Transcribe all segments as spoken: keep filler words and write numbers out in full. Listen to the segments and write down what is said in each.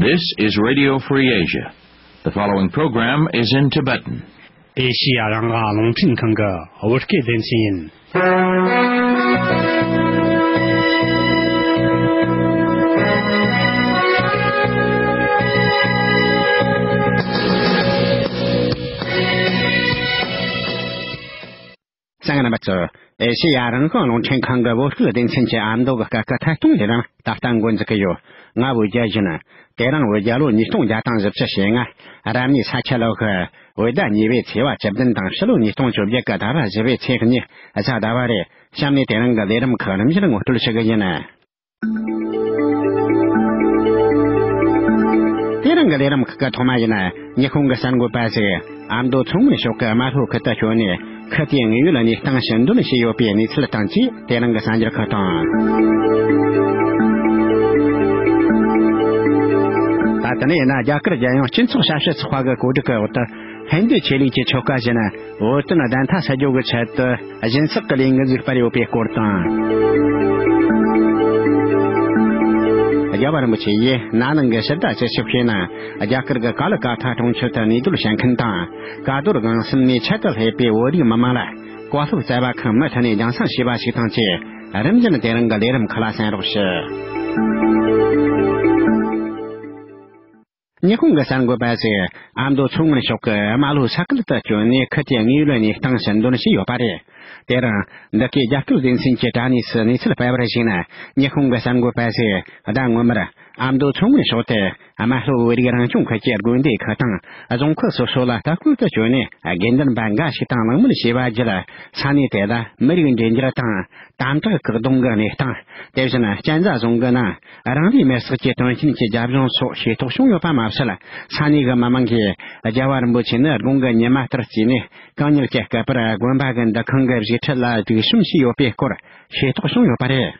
This is Radio Free Asia. The following program is in Tibetan. ཨེ་ཤི་ཡ་རང་དབང་རླུང་འཕྲིན་ཁང་གི་བོད་སྐད་སྡེ་ཚན་ཡིན། གསན་མཁན་རྣམ་པ་ཚོ། ཨེ་ཤེ་ཡ་རང་དབང་རླུང་འཕྲིན་ཁང་གི་བོད་སྐད་སྡེ་ཚན་གྱི་ཨ་མདོ་གི་སྐད་ཀྱི་ཐད་གཏོང་ལས་རིམ་ད་ལྟ་འགོ་འཛུགས་ཀྱི་ཡོད། ང་བོད་རྒྱལ་ཡིན། དེ་རིང་བོད་རྒྱལ་ལོ་ཉིས་སྟོང་བརྒྱ་དང་བཞི་བཅུ་ཞེ་ལྔ། རབ་གནས་ས་ཁྱི་ལོ་གི་བོད་ཟླ་གཉིས་པའི་ཚེས་པ་བཅུ་བདུན་དང་ཕྱི་ལོ་ཉིས་སྟོང་བཅོ་བརྒྱད་ཀྱི་ཟླ་བ་བཞི་པའི་ཚེས་གཉིས་གཟའ་ཟླ་བ་རེད། གཤམ་ནས་དེ་རིང་གི་ལས་རིམ་ཁག་རིམ་བཞིན་ངོ་སྤྲོད་ཞུ་གི་ཡིན། དེ་རིང་གི་ལས་རིམ་ཁག་གི་ཐོག་མ་ཡིན། ཉི་ཧོང་གི་གསར་འགོད་པ་ཞིག་ཨ་མདོ་མཚོ་སྔོན་ཕྱོགས་ཀྱི་རྨ་ལྷོ་ཁུལ་དུ་བསྐྱོད་ནས། ཁུལ་དེའི་དངོས་ཡོད་གནས་སྟངས་ཞིབ་འདོན་བྱས་ཡོད་པའི་གནས་ཚུལ་དང་བཅས། དེ་རིང་གི་གསར་འགྱུར་ཁག་དང་། ད་ལྟ་ནས་ཡིན་ན། རྒྱ་གར་རྒྱལ་ཡོངས་སྤྱི་ཚོགས་ཞབས་ཞུ་ཚོགས་པ་གི་གོ་སྒྲིག་གི་འོག་ཏུ། ལྷན་སྡེ་ཆོས་ལུགས་ཀྱི་ཆོ་ག་བཞིན་བོད་དོན་བདེན་མཐའ་གསལ་རྒྱུ་གི་ཆེད་དུ་སྦྱིན་སྲེག་གི་ལས་འགུལ་ཞིག་སྤེལ་ཡོད་པའི་སྐོར་དང་། རྒྱལ་བ་རིན་པོ་ཆེ་ཡིས་ན་ནིང་གི་ཕྱི་ཟླ་བཅུ་གཅིག་པའི་ནང་རྒྱ་གར་གྱི་ཀ་ལི་ཀ་ཐ་གྲོང་ཁྱེར་དུ་གནས་སྡོད་བྱེད་མཁན་དང་། ཀ་རྡོར་སྒང་གསུམ་ནས་ཆེད་དུ་སླེབས་པའི་བོད་རིགས་མི་མང་ལ་བཀའ་སློབ་སྩལ་བ་ཁག་མུ་མཐུད་ནས་རྒྱང་སྲིང་བྱས་པ་ཞིག་དང་བཅས། རིམ་བཞིན་དེ་རིང་གི་ལས་རིམ་ཁག་ལ་གསན་རོགས་ཞུ། ཉི་ཧོང་གི་གསར་འགོད་པ་ཞིག་ཨ་མདོ་མཚོ་སྔོན་ཕྱོགས་ཀྱི་རྨ་ལྷོ་ས་ཁུལ་དུ་བསྐྱོད་ནས། ཁུལ་དེའི་དངོས་ཡོད་གནས་སྟངས་ཞིབ་འདོན་བྱས་ཡོད་པ་རེད། དེ་རིང་འདི་གའི་རྒྱ་སྐད་སྡེ་ཚན་གྱི་དྲ་གནས་སུ་གནས་ཚུལ་སྤེལ་བར་གཞིགས་ན། ཉི་ཧོང་གི་གསར་འགོད་པ་ཞིག་ཟླ་སྔོན་མར་ཨ་མདོ་མཚོ་སྔོན་ཕྱོགས་དེ་རྨ་ལྷོ་བོད་རིགས་རང་སྐྱོང་ཁུལ་གྱི་དགོན་སྡེ་ཁག་དང་རྫོང་ཁག་སོ་སོ་ལ་ལྟ་སྐོར་དུ་བསྐྱོད་ནས། དགེ་འདུན་པ་འགའ་ཞིག་དང་གླེང་མོལ་བྱས་པ་བརྒྱུད། ས་གནས་དེ་ལ་མི་རིགས་འབྲེལ་འདྲིས་དང་དམ་དྲག་བཀག་སྡོམ་གྱི་གནས་སྟངས། དེ་བཞིན་གཅན་ཚ་རྫོང་གི་ནང་རང་ལུས་མེར་སྲེག་གི་དོན་རྐྱེན་གྱི་རྒྱབ་ལྗོངས་སོགས་ཤེས་རྟོགས་བྱུང་ཡོད་པ་མ་ཟད། ས་གནས་ཀྱི་མི་མང་གིས་རྒྱལ་བ་རིན་པོ་ཆེ་ནི་དགུང་གི་ཉི་མ་ལྟར་བརྩིས་ནས། གང་ཉིད་ཀྱི་སྐུ་པར་དགོན་པ་གི་འདུ་ཁང་གི་བཞེས་ཁྲལ་ལ་སྒྲིག་གཤོམ་བྱས་ཡོད་པའི་སྐོར་ཤེས་རྟོགས་བྱུང་ཡོད་པ་རེད།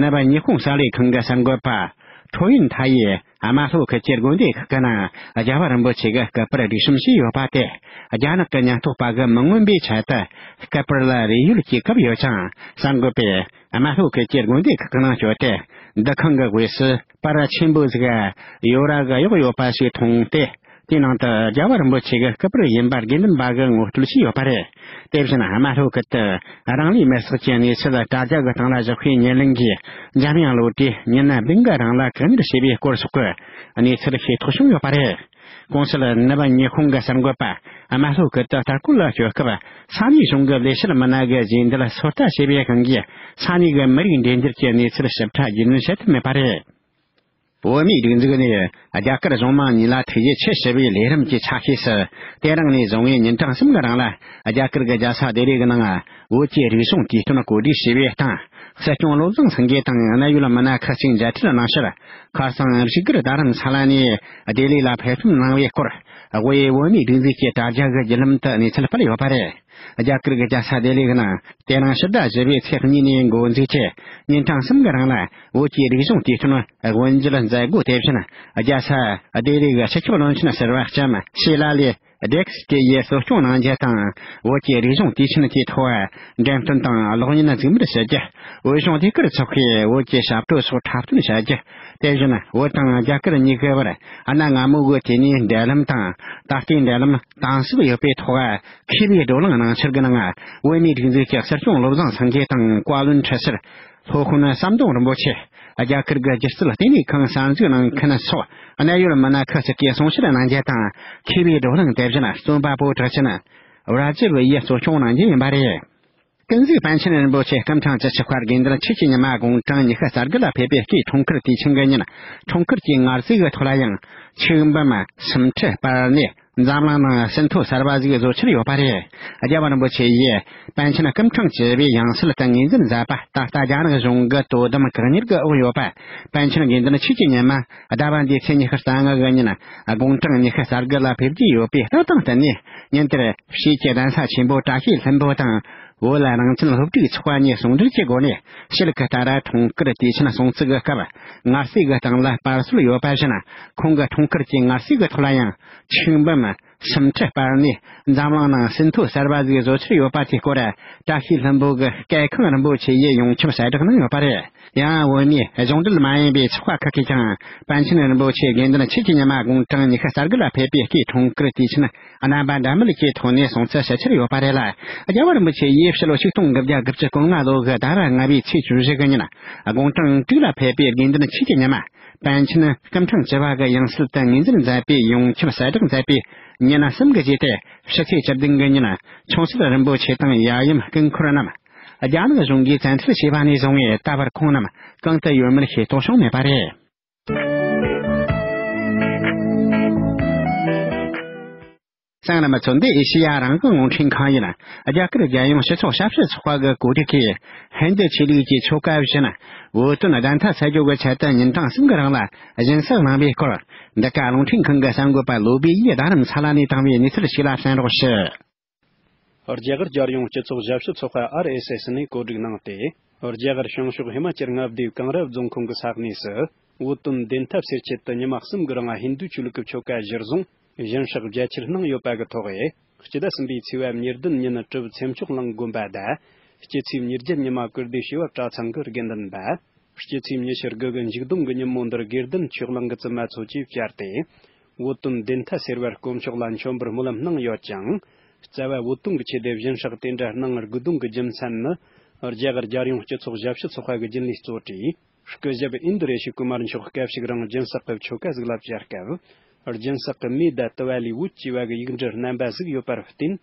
ནུབ་ཉི་ཧོང་གསར་ལས་ཁང་གི་གསར་འགོད་པ་ཁྲོ་ཡུན་ཐ་ཡིས། རྨ་ལྷོ་ཁུལ་གྱི་དགོན་སྡེ་ཁག་གི་ནང་རྒྱལ་བ་རིན་པོ་ཆེ་གི་སྐུ་པར་སྒྲིག་གཤོམ་བྱས་ཡོད་པ་དེ། རྒྱ་ནག་གི་ཉེན་རྟོག་པ་གིས་མི་མངོན་པའི་ཆེད་དུ་སྐུ་པར་ལ་རས་ཡོལ་གྱིས་བཀབ་ཡོད་ཅིང་། གསར་འགོད་པས་རྨ་ལྷོ་ཁུལ་གྱི་དགོན་སྡེ་ཁག་གི་ནང་བསྐྱོད་དེ། འདུ་ཁང་གི་དབུས་སུ་པར་ཆེན་པོ་ཟིག་ཡོ་ར་གི་གཡོགས་ཡོད་པ་ཞིག་མཐོང་སྟེ། དེའི་ནང་དུ་རྒྱལ་བ་རིན་པོ་ཆེ་གི་སྐུ་པར་ཡིན་པ་དགེ་འདུན་པ་གིས་ངོ་སྤྲོད་བྱས་ཡོད་པ་རེད། དེ་བཞིན་རྨ་ལྷོ་ཁུལ་དུ་རང་ལུས་མེར་སྲེག་གི་གནས་ཚུལ་དྲ་རྒྱ་གི་སྟེང་ལ་བཞག་པའི་བརྙན་ལེན་གྱིས། འཇམ་དབྱངས་བློ་གྲོས་ཉི་མ་བདུན་གྱི་རིང་ལ་བཀག་ཉར་བྱས་པའི་སྐོར་སོགས་ཀྱི་གནས་ཚུལ་ཤེས་རྟོགས་བྱུང་ཡོད་པ་རེད། གོང་གསལ་ནུབ་ཉི་ཧོང་གི་གསར་འགོད་པ་རྨ་ལྷོ་ཁུལ་དུ་ལྟ་སྐོར་ལ་བསྐྱོད་སྐབས། ས་གནས་གཞུང་གི་ལས་བྱེད་མི་སྣ་གིས་རྗེས་འདེད་ཚོད་ལྟ་བྱས་པའི་དབང་གིས། ས་གནས་ཀྱི་མི་རིགས་འབྲེལ་འདྲིས་ཀྱི་གནས་ཚུལ་ཞིབ་ཕྲ་རྒྱུས་ལོན་བྱེད་ཐུབ་མེད་པ་རེད། བོད་མིའི་སྒྲིག་འཛུགས་ནས་རྒྱ་གར་གཞུང་མང་གཉིས་ལ་ཐུགས་རྗེ་ཆེ་ཞུ་བའི་ལས་རིམ་གྱི་ཆ་ཤས་སུ། དེ་རིང་ནས་བཟུང་བའི་ཉིན་གྲངས་གསུམ་གྱི་རིང་ལ། རྒྱ་གར་གྱི་རྒྱལ་ས་ལྡི་ལི་གི་ནང་བོད་ཀྱི་རིག་གཞུང་དུས་སྟོན་གོ་སྒྲིག་བྱས་པའི་སྟེང་། སྲིད་སྐྱོང་བློ་བཟང་སེང་གེ་དང་གནད་ཡོད་མི་སྣ་ཁག་ཅིག་མཇལ་འཕྲད་གནང་ཕྱིར། ཁ་སང་བཞུགས་སྒར་རྡ་རམ་ས་ལ་ནས་ལྡི་ལི་ལ་ཕེབས་ཐོན་གནང་བའི་སྐོར། དབུས་བོད་མིའི་སྒྲིག་འཛུགས་ཀྱི་དྲ་རྒྱ་གི་བརྒྱུད་ལམ་དུ་གནས་ཚུལ་སྤེལ་ཡོད་པ་རེད། རྒྱ་གར་གྱི་རྒྱལ་ས་ལྡི་ལི་གི་ནང་། དེ་རིང་ཕྱི་ཟླ་བཞི་པའི་ཚེས་གཉིས་ནས་འགོ་འཛུགས་ཀྱིས། ཉིན་གྲངས་གསུམ་གྱི་རིང་ལ་བོད་ཀྱི་རིག་གཞུང་དུས་སྟོན་དབུ་འབྱེད་མཛད་སྒོ་དེ་བཞིན། རྒྱལ་ས་ལྡི་ལི་གི་སྤྱི་ཁྱབ་བློན་ཆེན་ཟུར་པ་ལྕམ་ཤི་ལ་ལི་ཌེག་སི་ཀི་ཡིས་གཙོ་སྐྱོང་གནང་རྒྱུ་དང་། བོད་ཀྱི་རིག་གཞུང་དུས་ཆེན་དེའི་ཐོག་འགྲེམས་སྟོན་དང་གློག་བརྙན་གཟིགས་འབུལ་ཞུ་རྒྱུ། བོད་གཞུང་ཟློས་གར་ཚོགས་པས་བོད་ཀྱི་ཞབས་བྲོ་སོགས་འཁྲབ་སྟོན་བྱ་རྒྱུ། དེ་བཞིན་བོད་དང་རྒྱ་གར་གཉིས་ཀའི་བར་གནའ་སྔ་མོ་གི་དུས་ནས་འབྲེལ་ལམ་དང་། ད་ལྟའི་འབྲེལ་ལམ་གཏིང་ཟབ་ཡོད་པའི་ཐོག་མཁས་པའི་བགྲོ་གླེང་གནང་འཆར་གྱི་ནང་། བོད་མིའི་སྒྲིག་འཛུགས་ཀྱི་སྲིད་སྐྱོང་བློ་བཟང་སེང་གེ་དང་བཀའ་བློན་ཁྲི་ཟུར་སློབ་དཔོན་ཟམ་གདོང་རིན་པོ་ཆེ། རྒྱ་གར་གྱི་སྒྱུ་རྩལ་ལྟེ་གནས་ཁང་གསར་འཛུགས་གནང་མཁན་སོགས་གནད་ཡོད་མི་སྣ་ཁག་ཅིག་གིས་གསུང་བཤད་གནང་རྒྱུ་དང་། མཁས་པའི་བགྲོ་གླེང་དེ་བཞིན་རྩོམ་པ་པོ་གྲགས་ཅན་བྲ་ཇིབ་ཡིས་གཙོ་སྐྱོང་གནང་རྒྱུ་ཡིན་པ་རེད། ཀུན་གཟིགས་པཎ་ཆེན་རིན་པོ་ཆེ་སྐུ་ཕྲེང་བཅུ་གཅིག་པ་དགེ་འདུན་ཆོས་ཀྱི་ཉི་མ་དགུང་གྲངས་ཉི་ཤུ་རྩ་དགུ་ལ་ཕེབས་པའི་སྐུའི་འཁྲུངས་སྐར་དུས་ཆེན་གྱི་ཉིན། འཁྲུངས་སྐར་གྱི་མངར་ཟས་ཀྱི་ཐོག་ལ་ཡང་ཆིག་འབུམ་སུམ་ཁྲི་སྤར་ནས། འཛམ་གླིང་ནང་ཟིན་ཐོ་གསར་པ་ཞིག་བཟོ་འཆར་ཡོད་པ་རེད། རྒྱལ་བ་རིན་པོ་ཆེ་ཡིས་པཎ་ཆེན་སྐུ་ཕྲེང་བཅུ་པའི་ཡང་སྲིད་དུ་ངོས་འཛིན་མཛད་པ། ད་ལྟ་རྒྱ་ནག་གཞུང་གི་དོ་དམ་བཀག་ཉར་གྱི་འོག་ཡོད་པ། པཎ་ཆེན་དགེ་འདུན་ཆོས་ཀྱི་ཉི་མ་ཟླ་བ་འདིའི་ཚེས་ཉི་ཤུ་རྩ་ལྔ་གི་ཉིན་དགུང་གྲངས་ཉི་ཤུ་རྩ་དགུ་ལ་ཕེབས་ཀྱི་ཡོད་པའི་ལྟ་སྟངས་བསྟུན་ནས། ཉིན་དེར་ཕྱིས་ཀྱི་གདན་ས་ཆེན་པོ་བཀྲ་ཤིས་ལྷུན་པོ་དང་། བོད་རང་བཙན་སློབ་ཕྲུག་ཚོགས་པ་གཉིས་ཟུང་འབྲེལ་གྱི་སྒོ་ནས། ཕྱི་ལུགས་ཀྱི་ལྟར་འཁྲུངས་སྐར་དུས་ཆེན་སྲུང་བརྩི་གི་སྐབས། མངར་ཟས་ཀྱི་སྟེང་ལ་སྤར་གསོལ་ཡོད་པ་བཞིན། ཁོང་གི་འཁྲུངས་སྐར་གྱི་མངར་ཟས་ཀྱི་ཐོག་ལ་ཡང་ཆིག་འབུམ་ སུམ་ཁྲི་སྤར་ནས་འཛམ་གླིང་ནང་ཟིན་ཐོ་གསར་པ་ཟིག་བཟོ་འཆར་ཡོད་པ་དེའི་སྐོར། བཀྲ་ཤིས་ལྷུན་པོ་གི་སྐལ་ཁང་རིན་པོ་ཆེ་ཡིས་ཡོངས་ཁྱབ་གསལ་བསྒྲགས་གནང་ཡོད་པ་རེད། ཡང་བོད་མིའི་གཞུང་འབྲེལ་མ་ཡིན་པའི་ཚོགས་པ་ཁག་གིས་ཀྱང་པཎ་ཆེན་རིན་པོ་ཆེ་དགེ་འདུན་ཆོས་ཀྱི་ཉི་མ་དགུང་གྲངས་ཉི་ཤུ་རྩ་དགུ་ལ་ཕེབས་པའི་སྐུའི་འཁྲུངས་སྐར་དུས་ཆེན་རྣམ་པ་འདྲ་མིན་གྱི་ཐོག་ནས་སྲུང་བརྩི་ཞུ་འཆར་ཡོད་པ་རེད་ལ། རྒྱལ་བ་རིན་པོ་ཆེ་ཡིས་ཕྱི་ལོ་ཆིག་སྟོང་དགུ་བརྒྱ་དགུ་བཅུ་གོ་ལྔ་ལོ་གི་ཟླ་བ་ལྔ་པའི་ཚེས་བཅུ་བཞི་གི་ཉིན་དགུང་གྲངས་དྲུག་ལ་ཕེབས་པའི་དགེ་འདུན་ཆོས་ཀྱི་ཉི་མ་པཎ་ཆེན་སྐུ་ཕྲེང་བཅུ་པ་གི་ཡང་སྲིད་དུ་ངོས་འཛིན་མཛད་པའི་ཡོངས་ཁྱབ་གསལ་བསྒྲགས་མཛད་པའི་ཉིན་གསུམ་གྱི་རྗེས་ཏེ། ཕྱི་ཚེས་བཅུ་བདུན་གྱི་ཉིན་ཆུང་སྲིད་རིན་པོ་ཆེ་དང་ཡབ་ཡུམ་སྐུ་འཁོར་རྣམས་རྒྱ་ནག་གཞུང་གིས་བཙན་འཛུལ་བྱས་པ་ནས་བཟུང་བའི་ད་བར་ཁོང་རྣམས་གང་དུ་ཡོད་མེད་ཤེས་རྟོགས་བྱུང་མེད་པ་རེད། གསན་མཁན་རྣམ་པ་ཚོ། འདི་ཨེ་ཤེ་ཡ་རང་དབང་རླུང་འཕྲིན་ཁང་ཡིན། རྒྱ་གར་རྒྱལ་ཡོངས་སྤྱི་ཚོགས་ཞབས་ཞུ་ཚོགས་པ་གི་གོ་སྒྲིག་གིས་ཧིན་རྡུ་ཆོས་ལུགས་ཀྱི་ཆོ་ག་བཞིན་བོད་དོན་བདེན་མཐའ་གསལ་རྒྱུ་གི་ཆེད་དུ་ཉིན་གྲངས་གསུམ་གྱི་རིང་ལ་སྦྱིན་སྲེག་གནང་བའི་སྐོར། འདི་ག་རླུང་འཕྲིན་ཁང་གི་གསར་འགོད་པ་ལོ་བི་ཡིས་རྡ་རམ་ས་ལ་ནས་བཏང་བའི་གནས་ཚུལ་ཞིག་ལ་གསན་རོགས་ཞུ། རྒྱ་གར་རྒྱལ་ཡོངས་སྤྱི་ཚོགས་ཞབས་ཞུ་ཚོགས་པ་ཨར་ཨེས་ཨེས་ནས་གོ་སྒྲིག་གནང་སྟེ། རྒྱ་གར་བྱང་ཕྱོགས་ཧི་མ་ཅལ་མངའ་སྡེའི་ཀང་ར་རྫོང་ཁོངས་ཀྱི་ས་གནས་སུ། བོད་དོན་བདེན་མཐའ་སེལ་ཆེད་དུ་ཉི་མ་གསུམ་གྱི་རིང་ཧིན་རྡུ་ཆོས་ལུགས་ཀྱི་ཆོ་ག་གཞིར་བཟུང་སྦྱིན་སྲེག་རྒྱ་ཆེར་གནང་ཡོད་པ་གི་ཐོག་སྤྱི་ཟླ་གསུམ་པའི་ཚེས་པ་ཉེར་བདུན་ཉིན་གྲུབ་ཚེ་མཆོག་གླིང་དགོན་པ་དང་། སྤྱི་ཚེས་ཉེར་བརྒྱད་ཉི་མ་ཀིརྟི་བྱེས་པ་གྲྭ་ཚང་གི་དགེ་འདུན་པ། སྤྱི་ཚེས་ཉི་ཤུ་དགུ་གི་མཇུག་སྡོམ་གྱི་ཉིན་མོ་འདིར་དགེ་ལྡན་ཆོས་གླིང་གི་བཙུན་མ་ཚོ་བཅས་བཅར་ཏེ། བོད་དོན་བདེན་མཐའ་སེལ་བར་དཀོན་མཆོག་ལ་མཆོད་འབུལ་སྨོན་ལམ་གནང་ཡོད་ཅིང་། རྩ་བ་བོད་དོན་གྱི་ཆེད་དུ་སྦྱིན་སྲེག་དེ་འདྲ་གནང་དགོས་དོན་གྱི་རྒྱུ་མཚན་ནི། རྒྱ་གར་རྒྱལ་ཡོངས་སྤྱི་ཚོགས་ཞབས་ཞུ་ཚོགས་པ་གི་རྒྱུན་ལས་གཙོ་གྲས། སྐུ་ཞབས་ཨིན་དུ་རེ་ཤི་ཀུ་མར་མཆོག་སྐབས་ཤིག་རིང་སྦྱིན་སྲེག་གི་ཆོ་ག་ཟིག་ལ་བཅར་སྐབས། སྦྱིན་སྲེག་གི་མེ་དང་དུ་བ་ལས་འོད་བཀྱེ་བ་གི་ཡིག་འབྲུ་རྣམ་པ་ཟིག་ཡོད་པར་བརྟེན།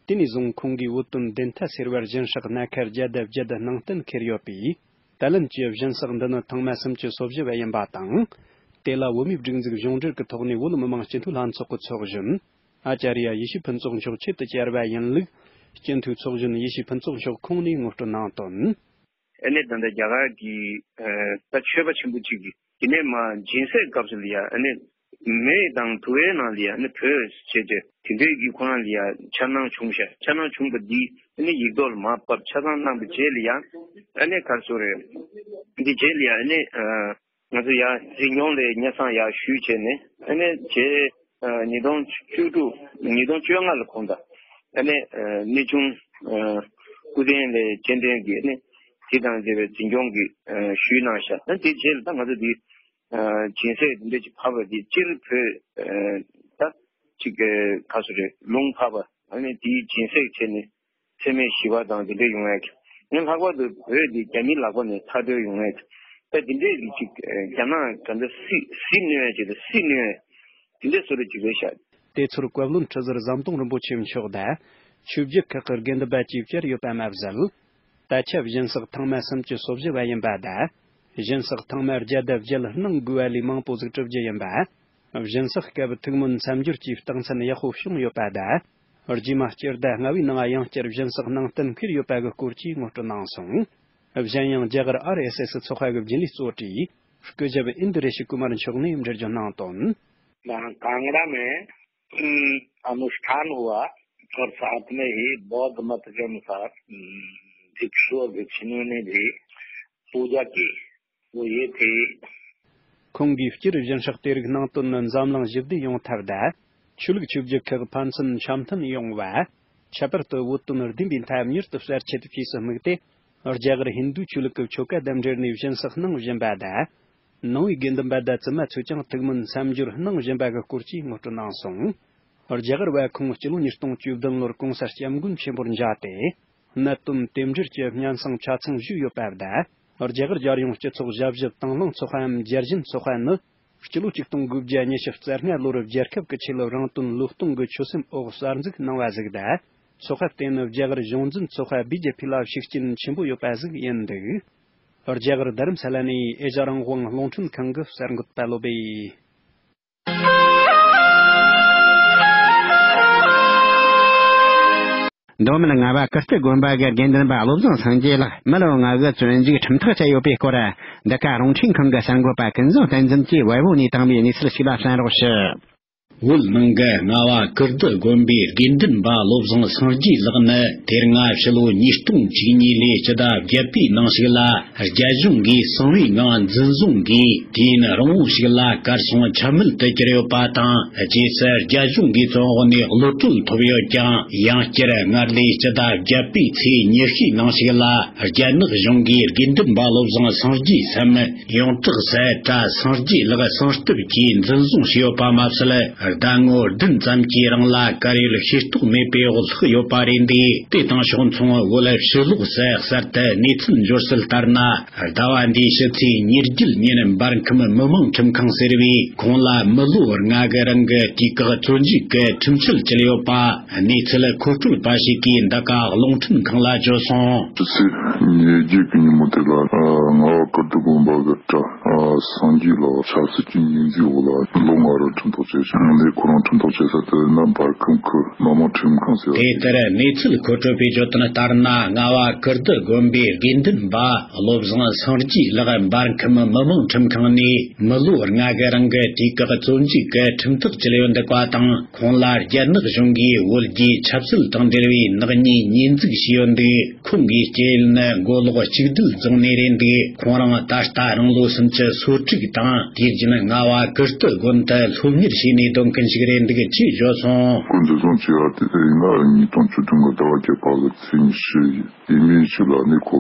དེ་ནས་བཟུང་ཁོང་གིས་བོད་དོན་བདེན་མཐའ་སེལ་བར་སྦྱིན་སྲེག་སྣ་ཁ་བརྒྱ་དང་བརྒྱད་གནང་གཏན་འཁེལ་ཡོད་པས། ད་ལན་གྱི་སྦྱིན་སྲེག་འདི་ནི་ཐེངས་མ་སུམ་ཅུ་སོ་བཞི་བ་ཡིན་པ་དང་། དེ་ལ་བོད་མིའི་སྒྲིག་འཛུགས་གཞུང་འབྲེལ་གྱི་ཐོག་ནས་བོད་མི་མང་སྤྱི་འཐུས་ལྷན་ཚོགས་ཀྱི་ཚོགས་གཞོན། ཨ་ཅཱརྱ་ཡེ་ཤེས་ཕུན་ཚོགས་མཆོག་ཆེད་དུ་བཅར་བ་ཡིན་ལུགས། སྤྱི་འཐུས་ཚོགས་གཞོན་ཡེ་ཤེས་ཕུན་ཚོགས་མཆོག་ཁོང་ནས་ངོ་སྤྲོད་གནང་དོན། ཨ་ནི་ད་ལྟ་རྒྱ་གར་གྱི་ད་ཆོས་པ་ཆེན་པོ་གཅིག་གིས་དེ་ནས་མ་སྦྱིན་སྲེག་སྐབས་སུ་ལ་ཡ་ཨ་ནི་མེ་དང་དུ་བའི་ནང་ལ་ཡ་ཨ་ནི་བོས་བྱས་རྗེས་དེ་འདྲས་ཀྱི་ཁོ་རང་ལ་ཡ་འཆར་སྣང་བྱུང་ཤག་འཆར་སྣང་བྱུང་བ་འདི་ཨ་ནི་ཡིག་ཐོག་ལ་མ་ཕབ་ཆ་ཚང་གནང་བའི་རྗེས་ལ་ཡ་ཨ་ནི་ག་རེ་ཟེར་དགོས་རེད། འདི་རྗེས་ལ་ཡ་ཨ་ནི་ང་ཚོ་ཡ་འཛིན་སྐྱོང་ལ་སྙན་སེང་ཡ་ཞུས་བྱས་ནས་ཨ་ནི་རྗེས་ཉིས་སྟོང་བཅུ་དྲུག་ཉིས་སྟོང་བཅོ་ལྔ་ལ་ཁོང་དང་ཨ་ནི་གནས་ཆུང་སྐུ་རྟེན་ལས་སྤྱི་འཐུས་ཀྱི་ཨ་ནི་དེ་དང་འབྲེལ་བའི་འཛིན་སྐྱོང་གི་ཞུས་གནང་ཤག་ཨ་ནི་དེ་རྗེས་ལ་ད་ང་ཚོ་འདི་སྦྱིན་སྲེག་འདི་འདྲ་ཅིག་ཕབ་པ་འདི་སྤྱིར་བོད་ད་ཅིག་ག་སུ་རེད་ལུང་ཕབ་པ་ཨ་ནི་དེའི་སྦྱིན་སྲེག་བྱས་ནས། འཚེ་མེད་ཞི་བ་དང་དེ་འདྲ་ཡོང་ཡ་གི། ཡང་ལྷག་པར་དུ་བོད་འདི་རྒྱ་མིའི་ལག་པ་ནས་ཐར་འདོད་ཡོང་ཡ་གི། ད་དེ་འདྲའི་རིགས་ཅིག་རྒྱ་ནག་ག་འདྲ་སྲིད་སྲིད་གནོན་ཡ་ཅིག་དང་སྲིད་གནོན་ཡ་དེ་འདྲའི་བཟོ་འདྲ་ཅིག་རེད་ཤག་དེ་ཚོར་བཀའ་བློན་ཁྲི་ཟུར་ཟམ་གདོང་རིན་པོ་ཆེ་མཆོག་དང་ཆོས་བརྒྱུད་ཁག་གི་དགེ་འདུན་པ་བཅས་བཅར་ཡོད་པ་མ་ཟད། ད་ཆ་སྦྱིན་སྲེག་ཐེངས་མ་སུམ་ཅུ་སོ་བཞི་བ་ཡིན་པ་དང་། སྦྱིན་སྲེག་ཐེངས་མ་བརྒྱ་དང་བརྒྱད་གནང་དགོས་པ་ལས་མང་པོ་ཟིག་གྲུབ་རྒྱུ་ཡིན་པ། སྦྱིན་སྲེག་སྐབས་ཐུགས་སྨོན་མཚམས་སྦྱོར་གྱི་རྟགས་མཚན་ཡག་པོ་བྱུང་ཡོད་པ་དང་། རྗེས་མ་སྤྱི་ཟླ་ལྔ་པའི་ནང་ཡང་བསྐྱར་སྦྱིན་སྲེག་གནང་གཏན་འཁེལ་ཡོད་པ་གི་སྐོར་གྱི་ངོ་སྤྲོད་གནང་སོང་། གཞན་ཡང་རྒྱ་གར་ཨར་ཨེས་ཨེས་ཚོགས་པ་གི་རྒྱུན་ལས་གཙོ་གྲས་སྐུ་ཞབས་ཨིན་དུ་རེ་ཤི་ཀུ་མར་མཆོག་ནས་འགྲེལ་བརྗོད་གནང་དོན། ད་གང་ལ་མེད། अनुष्ठान हुआ और साथ में ही बौद्ध मत के अनुसार भिक्षुओं भिक्षुणियों ने भी पूजा की। वो ये थी। ཁོང་གིས་སྤྱིར་སྦྱིན་སྲེག་དེ་རིགས་གནང་དོན་ནི་འཛམ་གླིང་ཞི་བདེ་ཡོང་ཐབས་དང་། ཆོས་ལུགས་ཆོས་བརྒྱུད་ཁག་ཕན་ཚུན་འཆམ་མཐུན་ཡོང་བ། ཁྱད་པར་དུ་བོད་དོན་བདེན་པའི་མཐའ་མྱུར་དུ་གསལ་ཆེད་བཅས་སུ་དམིགས་ཏེ། རྒྱ་གར་ཧིན་རྡུ་ཆོས་ལུགས་ཀྱི་ཆོ་ག་དང་འབྲེལ་ནས་སྦྱིན་སྲེག་གནང་བཞིན་པ་དང་། ནང་པའི་དགེ་འདུན་པ་དང་བཙུན་མ་ཚོས་ཀྱང་ཐུགས་སྨོན་མཚམས་སྦྱོར་གནང་བཞིན་པ་གི་སྐོར་གྱི་ངོ་སྤྲོད་གནང་སོང་། རྒྱ་གར་བ་ཁོང་སྤྱི་ལོ་ཉིས་སྟོང་བཅུ་བདུན་ལོར་གོང་ས་སྐྱབས་མགོན་ཆེན་པོར་མཇལ་ཏེ། གནད་དོན་དེ་འབྲེལ་གྱི་སྙན་སེང་ཆ་ཚང་ཞུས་ཡོད་པ་དང་། རྒྱ་གར་རྒྱལ་ཡོངས་སྤྱི་ཚོགས་ཞབས་ཞུ་དང་བླངས་ཚོགས་པའམ་རྒྱལ་ཞེན་ཚོགས་པ་ནི། སྤྱི་ལོ་ཆིག་སྟོང་དགུ་བརྒྱ་ཉི་ཤུ་རྩ་ལྔ་ལོར་རྒྱལ་ཁབ་ཀྱི་ཆེད་ལ་རང་དོན་བློས་གཏོང་གི་ཆོད་སེམས་འོག་གསར་འཛུགས་གནང་བ་ཟིག་དང་། ཚོགས་པ་དེ་ནི་རྒྱ་གར་གཞུང་འཛིན་ཚོགས་པ་བི་ཇེ་པི་ལ་ཤུགས་རྐྱེན་ཆེན་པོ་ཡོད་པ་ཟིག་ཡིན་འདུག་རྒྱ་གར་རྡ་རམ་ས་ལ་ནས་ཨེ་ཤ་རང་དབང་རླུང་འཕྲིན་ཁང་གི་གསར་འགོད་པ་བློ་བྷེ། མདོ་སྨད་རྔ་བ་ཀིརྟི་དགོན་པ་གི་དགེ་འདུན་པ་བློ་བཟང་སངས་རྒྱས་ལགས་མི་ལོ་ལྔ་གི་བཙོན་འཇུག་ཁྲིམས་ཐག་བཅད་ཡོད་པའི་སྐོར། འདི་ག་རླུང་འཕྲིན་ཁང་གི་གསར་འགོད་པ་ཀུན་བཟང་བསྟན་འཛིན་གྱིས་བལ་པོ་ནས་བཏང་བའི་གནས་ཚུལ་ཞིག་ལ་གསན་རོགས་ཞུ། བོད་ནང་གི་རྔ་བ་ཀིརྟི་དགོན་པའི་དགེ་འདུན་པ་བློ་བཟང་སངས་རྒྱས་ལགས་ནི། དེ་སྔ་ཕྱི་ལོ་ཉིས་སྟོང་བཅུ་གཉིས་ལོའི་སྤྱི་ཟླ་བརྒྱད་པའི་ནང་ཞིག་ལ། རྒྱ་གཞུང་གིས་གསང་བའི་ངང་འཛིན་བཟུང་གིས། དུས་ཡུན་རིང་བོ་ཞིག་ལ་གར་སོང་ཆ་མེད་དུ་གྱུར་ཡོད་པ་དང་། རྗེས་སུ་རྒྱ་གཞུང་གི་བཙོན་འོག་ནས་གློད་གྲོལ་ཐོབ་ཡོད་ཀྱང་། ཡང་བསྐྱར་སྔར་ལས་སྤྱི་ཟླ་བརྒྱད་པའི་ཚེས་ཉི་ཤུའི་ནང་ཞིག་ལ། རྒྱ་ནག་གཞུང་གིས་དགེ་འདུན་པ་བློ་བཟང་སངས་རྒྱས་སམ། ཡོངས་གྲགས་སུ་གྲྭ་སངས་རྒྱས་ལགས་གསང་སྟབས་ཀྱིས་འཛིན་བཟུང་བྱས་ཡོད་པ་མ་ཟད། ཟླ་ངོ་བདུན་ཙམ་གྱི་རིང་ལ་གར་ཡོད་ཤེས་རྟོགས་མེད་པའི་འོག་ལྷག་ཡོད་པ་རེད་འདུག་དེ་དང་ཕྱོགས་མཚུངས། བོད་ཕྱི་ལོགས་སུ་གསར་དུ་གནས་ཚུལ་འབྱོར་སྲོལ་ལྟར་ན། ཟླ་བ་འདིའི་ཕྱི་ཚེས་ཉེར་བརྒྱད་ཉིན་འབར་ཁམས་མི་དམངས་ཁྲིམས་ཁང་ཟེར་བས། ཁོང་ལ་མི་ལོ་ལྔ་གི་རིང་གི་དུས་བཀག་བཙོན་འཇུག་གི་ཁྲིམས་ཆད་བཅད་ཡོད་པ། གནས་ཚུལ་མཁོ་སྤྲོད་པ་ཞིག་གིས་འདི་ག་རླུང་འཕྲིན་ཁང་ལ་བརྗོད་སོང་། ཕྱི་ཚེས་ཉེར་བརྒྱད་ཀྱི་ཉིན་མོ་དེ་ལ། ཨ། རྔ་བ་ཀིརྟི་དགོན་པ་གི་གྲྭ། ཨ། སངས་རྒྱས་ལགས་ཆབ་སྲིད་ཀྱི་ཉེས་འཛུགས་འོག་ལ་ལོ་ལྔ་རིང་ཁྲིམས་ཐག་བཅད་ཤག་འདི་ཁོ་རང་ཁྲིམས་ཐག་བཅད་ས་དེ་ན་འབར་ཁམས་ཁུལ་མི་དམངས་ཁྲིམས་ཁང་ཟེར་བ། དེ་ལྟར་གནས་ཚུལ་མཁོ་སྤྲོད་པས་བརྗོད་དོན་ལྟར་ན། རྔ་བ་ཀིརྟི་དགོན་པའི་དགེ་འདུན་པ་བློ་བཟང་སངས་རྒྱས་ལགས་འབར་ཁམས་མི་དམངས་ཁྲིམས་ཁང་ནས་མི་ལོ་ལྔ་གི་རིང་གི་དུས་བཀག་བཙོན་འཇུག་གི་ཁྲིམས་ཐག་བཅད་ཡོད་འདུག་པ་དང་། ཁོང་ལ་རྒྱ་ནག་གཞུང་གིས་བོད་རྒྱའི་ཆབ་སྲིད་དང་འབྲེལ་བའི་ནག་ཉེས་ཉེས་འཛུགས་བྱས་ཡོད་འདུག་ཁོང་གི་སྐྱེས་ཡུལ་ནི་མགོ་ལོག་གཅིག་སྒྲིལ་རྫོང་ནས་རེད་འདུག་ཁོང་རང་ད་ལྟ་རང་ལོ་སུམ་ཅུ་སོ་དྲུག་དང་། དུས་རྒྱུན་རྔ་བ་ཀིརྟི་དགོན་དུ་སློབ་གཉེར་བྱས་ནས་སྡོད་མཁན་ཞིག་རེད་འདུག་ཅེས་བརྗོད་སོང་། ཁོ་འཛིན་བཟུང་བྱས་པ་དེ་ཡིན་ན་ཉིས་སྟོང་བཅུ་བདུན་གི་ཟླ་བ་བརྒྱད་པ་གི་ཚེས་ཉི་ཤུ་ཡིན། དེ་མིན་ཞིག་ལ་ནི་ཁོ་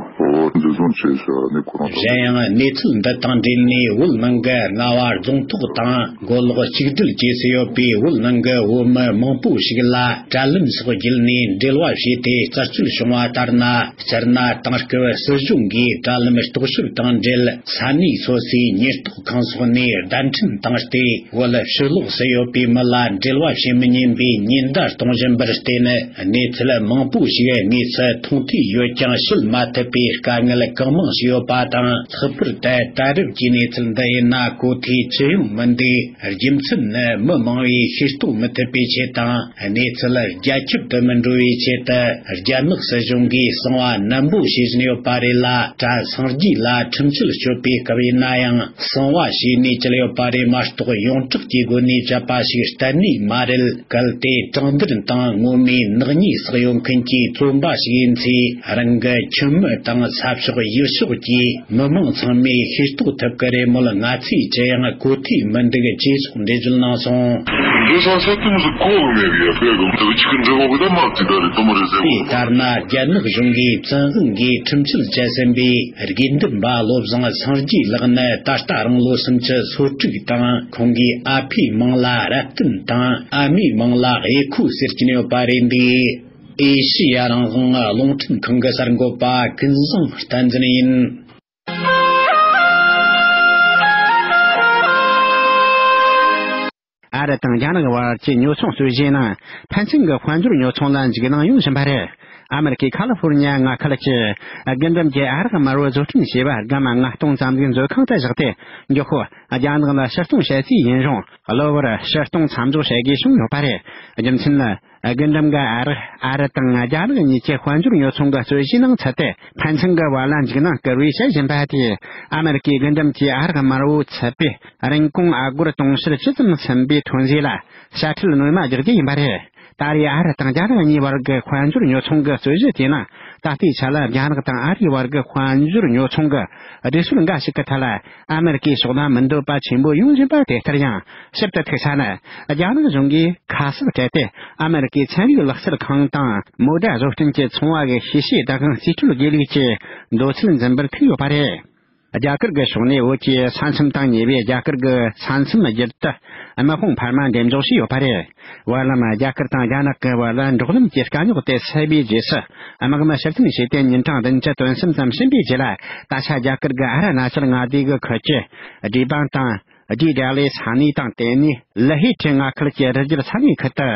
འཛིན་བཟུང་བྱས་ཟེར་ནི་ཁོ་རང་། གཞན་ཡང་གནས་ཚུལ་འདི་དང་འབྲེལ་ནས། བོད་ནང་གི་རྔ་བ་རྫོང་ཐོག་དང་མགོ་ལོག་གཅིག་སྒྲིལ་བཅས་སུ་ཡོད་པའི་བོད་ནང་གི་བོད་མི་མང་པོ་ཞིག་ལ་དྲ་ལམ་སོགས་བརྒྱུད་ནས་འབྲེལ་བ་བྱས་ཏེ། རྩད་གཅོད་བྱུང་བ་ལྟར་ན། སྤྱིར་ན་དེང་སྐབས་སྲིད་གཞུང་གིས་དྲ་ལམ་རྟོག་ཞིབ་དང་འབྲེལ། ས་གནས་སོ་སོའི་ཉེན་རྟོག་ཁང་སོགས་ནས་བརྡ་འཕྲིན་བཏང་སྟེ། བོད་ཕྱི་ལོགས་སུ་ཡོད་པའི་མི་ལ་འབྲེལ་བ་བྱེད་མི་ཉན་པའི་ཉེན་བརྡ་གཏོང་བཞིན་པར་བརྟེན། གནས་ཚུལ་མང་པོ་ཞིག་དངོས་སུ་མཐོང་ཐོས་ཡོད་ཀྱང་། བཤད་མ་ཐུབ་པའི་དཀའ་ངལ་གང་མང་ཞིག་ཡོད་པ་དང་། ལྷག་པར་དུ་ད་རེབ་ཀྱི་གནས་ཚུལ་འདི་ཡིན་ན་གོ་ཐོས་ཅི་ཡང་མི་འདུག་རྒྱུ་མཚན་ནི། མི་མང་བས་ཤེས་རྟོགས་མི་ཐུབ་པའི་ཆེད་དང་། གནས་ཚུལ་རྒྱ་ཁྱབ་ཏུ་མི་འགྲོ་བའི་ཆེད་དུ། རྒྱ་ནག་སྲིད་གཞུང་གིས་གསང་བ་ནན་པོ་བྱེད་བཞིན་ཡོད་པ་རེད་ལ། གྲྭ་སངས་རྒྱས་ལ་ཁྲིམས་ཆད་གཅོད་པའི་སྐབས་ཡིན་ན་ཡང་། གསང་བ་བྱས་ནས་བཅད་ཡོད་པ་རེད་མ་གཏོགས། ཡོངས་གྲགས་ཀྱི་སྒོ་ནས་བཅད་པ་ཞིག་གཏན་ནས་མ་རེད། གལ་ཏེ་དྲང་བདེན་དང་ངོ་མའི་ནག་ཉེས་བསགས་ཡོད་མཁན་གྱི་བཙོན་པ་ཞིག་ཡིན་ཚེ། རང་གི་ཁྱིམ་མི་དང་ས་ཕྱོགས་ཡུལ་ཕྱོགས་ཀྱི་མི་མང་ཚང་མས་ཤེས་རྟོགས་ཐུབ་ཀྱི་རེད་མོད། ང་ཚོས་ཅི་ཡང་གོ་ཐོས་མི་འདུག་ཅེས་སོགས་འགྲེལ་བརྗོད་གནང་སོང་། འདི་ས་ས་ཏུམ་སུ་ཁོ་གི་མེད་པའི་ཡ་ཕེ་གི་འདི་གི་ཅི་གི་འདྲི་བ་གི་ད་མ་ཙི་ད་རེད་དུ་མ་རེད་ཟེར་བ། དེ་ལྟར་ན། རྒྱ་ནག་གཞུང་གིས་བཙོན་དབང་གིས་ཁྲིམས་ཆད་བཅད་ཟིན་པའི་དགེ་འདུན་པ་བློ་བཟང་སངས་རྒྱས་ལགས་ནི་ད་ལྟ་རང་ལོ་སུམ་ཅུ་སོ་དྲུག་དང་། ཁོང་གི་ཨ་ཕའི་མིང་ལ་རབ་བརྟན་དང་། ཨ་མའི་མིང་ལ་དབྱེ་ཁོ་ཟེར་གྱིན་ཡོད་པ་རེད་འདུག་ཨེ་ཤི་ཡ་རང་དབང་རླུང་འཕྲིན་ཁང་གི་གསར་འགོད་པ་ཀུན་བཟང་བསྟན་འཛིན་ཡིན། ཨ་རི་དང་རྒྱ་ནག་བར་གྱི་ཉོ་ཚོང་རྩོད་གཞིའི་ནང་ཕན་ཚུན་གྱི་དཔལ་འབྱོར་ཉོ་ཚོང་ལ་འཇིགས་སྣང་ཡོང་བཞིན་པ་རེད། ཨ་མེ་རི་ཁའི་ཁ་ལི་ཧྥོར་ནི་ཡ་མངའ་ཁུལ་གྱི་རྒུན་འབྲུམ་གྱི་ཨ་རག་དམར་བོ་བཟོ་སྐྲུན་བྱས་པ་སྒམ་མངའ་སྟོང་ཙམ་གྱི་མཛོད་ཁང་དུ་བཞག་སྟེ། མགྱོགས་པོ་རྒྱ་ནག་ལ་ཕྱིར་གཏོང་བྱེད་རྩིས་ཡིན་རུང་། གློ་བུར་ཕྱིར་གཏོང་མཚམས་འཇོག་བྱེད་དགོས་བྱུང་ཡོད་པ་རེད། རྒྱུ་མཚན་ནི། རྒུན་འབྲུམ་གྱི་ཨ་རག་ཨ་རི་དང་རྒྱ་ནག་གཉིས་ཀྱི་དཔལ་འབྱོར་ཉོ་ཚོང་གི་རྩོད་གཞིའི་ནང་ཚུད་དེ། ཕན་ཚུན་གྱི་བར་ལ་འཇིགས་སྣང་སྐུལ་བའི་བྱེད་བཞིན་པ་དེས། ཨ་མེ་རི་ཀའི་རྒུན་འབྲུམ་གྱི་ཨ་རག་དམར་བོའི་ཚད་པས་རིན་གོང་ཨ་སྒོར་དུང་ཕྱུར་བཅུ་ཙམ་ཟིན་པའི་ཐོན་རྫས་ལ་དཔྱ་ཁྲལ་སྣོན་མ་རྒྱག་རྒྱུ་ཡིན་པ་རེད། ད་རེས་ཨ་རི་དང་རྒྱ་ནག་གཉིས་བར་གྱི་དཔལ་འབྱོར་ཉོ་ཚོང་གི་རྩོད་གཞི་དེའི་ནང་། ད་ལྟའི་ཆ་ལ་རྒྱ་ནག་དང་ཨ་རིའི་བར་གྱི་དཔལ་འབྱོར་ཉོ་ཚོང་གི་སྒྲིག་སྲོལ་འགའ་ཞིག་གི་ཐད་ལ། ཨ་མེ་རི་ཀའི་ཕྱོགས་ལ་མི་འདོད་པ་ཆེན་པོ་ཡོང་བཞིན་པ་དེ་ལྟར་ཡང་། ཞིབ་ཏུ་ཐུག་ས་ནི། རྒྱ་ནག་གཞུང་གིས་ཁ་གསབ་སྤྲད་དེ། ཨ་མེ་རི་ཀའི་ཚན་རིག་ལག་རྩལ་ཁང་དང་མོ་ཌ་བཟོ་སྐྲུན་གྱི་ཚོང་བ་གི་ཤེས་བྱའི་བདག་དབང་རྩིས་སྤྲོད་དགེ་ལུགས་ཀྱི་འདོད་ཚུལ་འཛིན་པར་ཐུག་ཡོད་པ་རེད། རྒྱ་གར་གྱི་ཕྱོགས་ནས་བོད་ཀྱི་ས་མཚམས་དང་ཉེ་བའི་རྒྱ་གར་གྱི་ས་མཚམས་བརྒྱུད་དུ་དམག་དཔུང་འཕར་མ་འགྲེམས་འཇོག་བྱས་ཡོད་པ་རེད། བར་ལམ་རྒྱ་གར་དང་རྒྱ་ནག་གི་བར་ལ་འབྲོག་ལམ་གྱི་དཀའ་རྙོག་དེ་སེལ་བའི་རྗེས་སུ། དམག་མི་ཕྱིར་འཐེན་བྱས་ཏེ་ཉིན་གྲངས་བདུན་ཅུ་དོན་གསུམ་ཙམ་ཕྱིན་པའི་རྗེས་ལ། ད་ཆ་རྒྱ་གར་གྱི་ཨ་རུ་ན་ཅལ་མངའ་སྡེ་གི་ཁུལ་གྱི་ཌི་བང་དང་། ཌི་ཌ་ལེ་ས་གནས་དང་། དེ་ནས་ལི་ཧི་ཁྲི་མངའ་ཁུལ་གྱི་རི་རྒྱུད་ས་གནས་ཁུལ་དུ།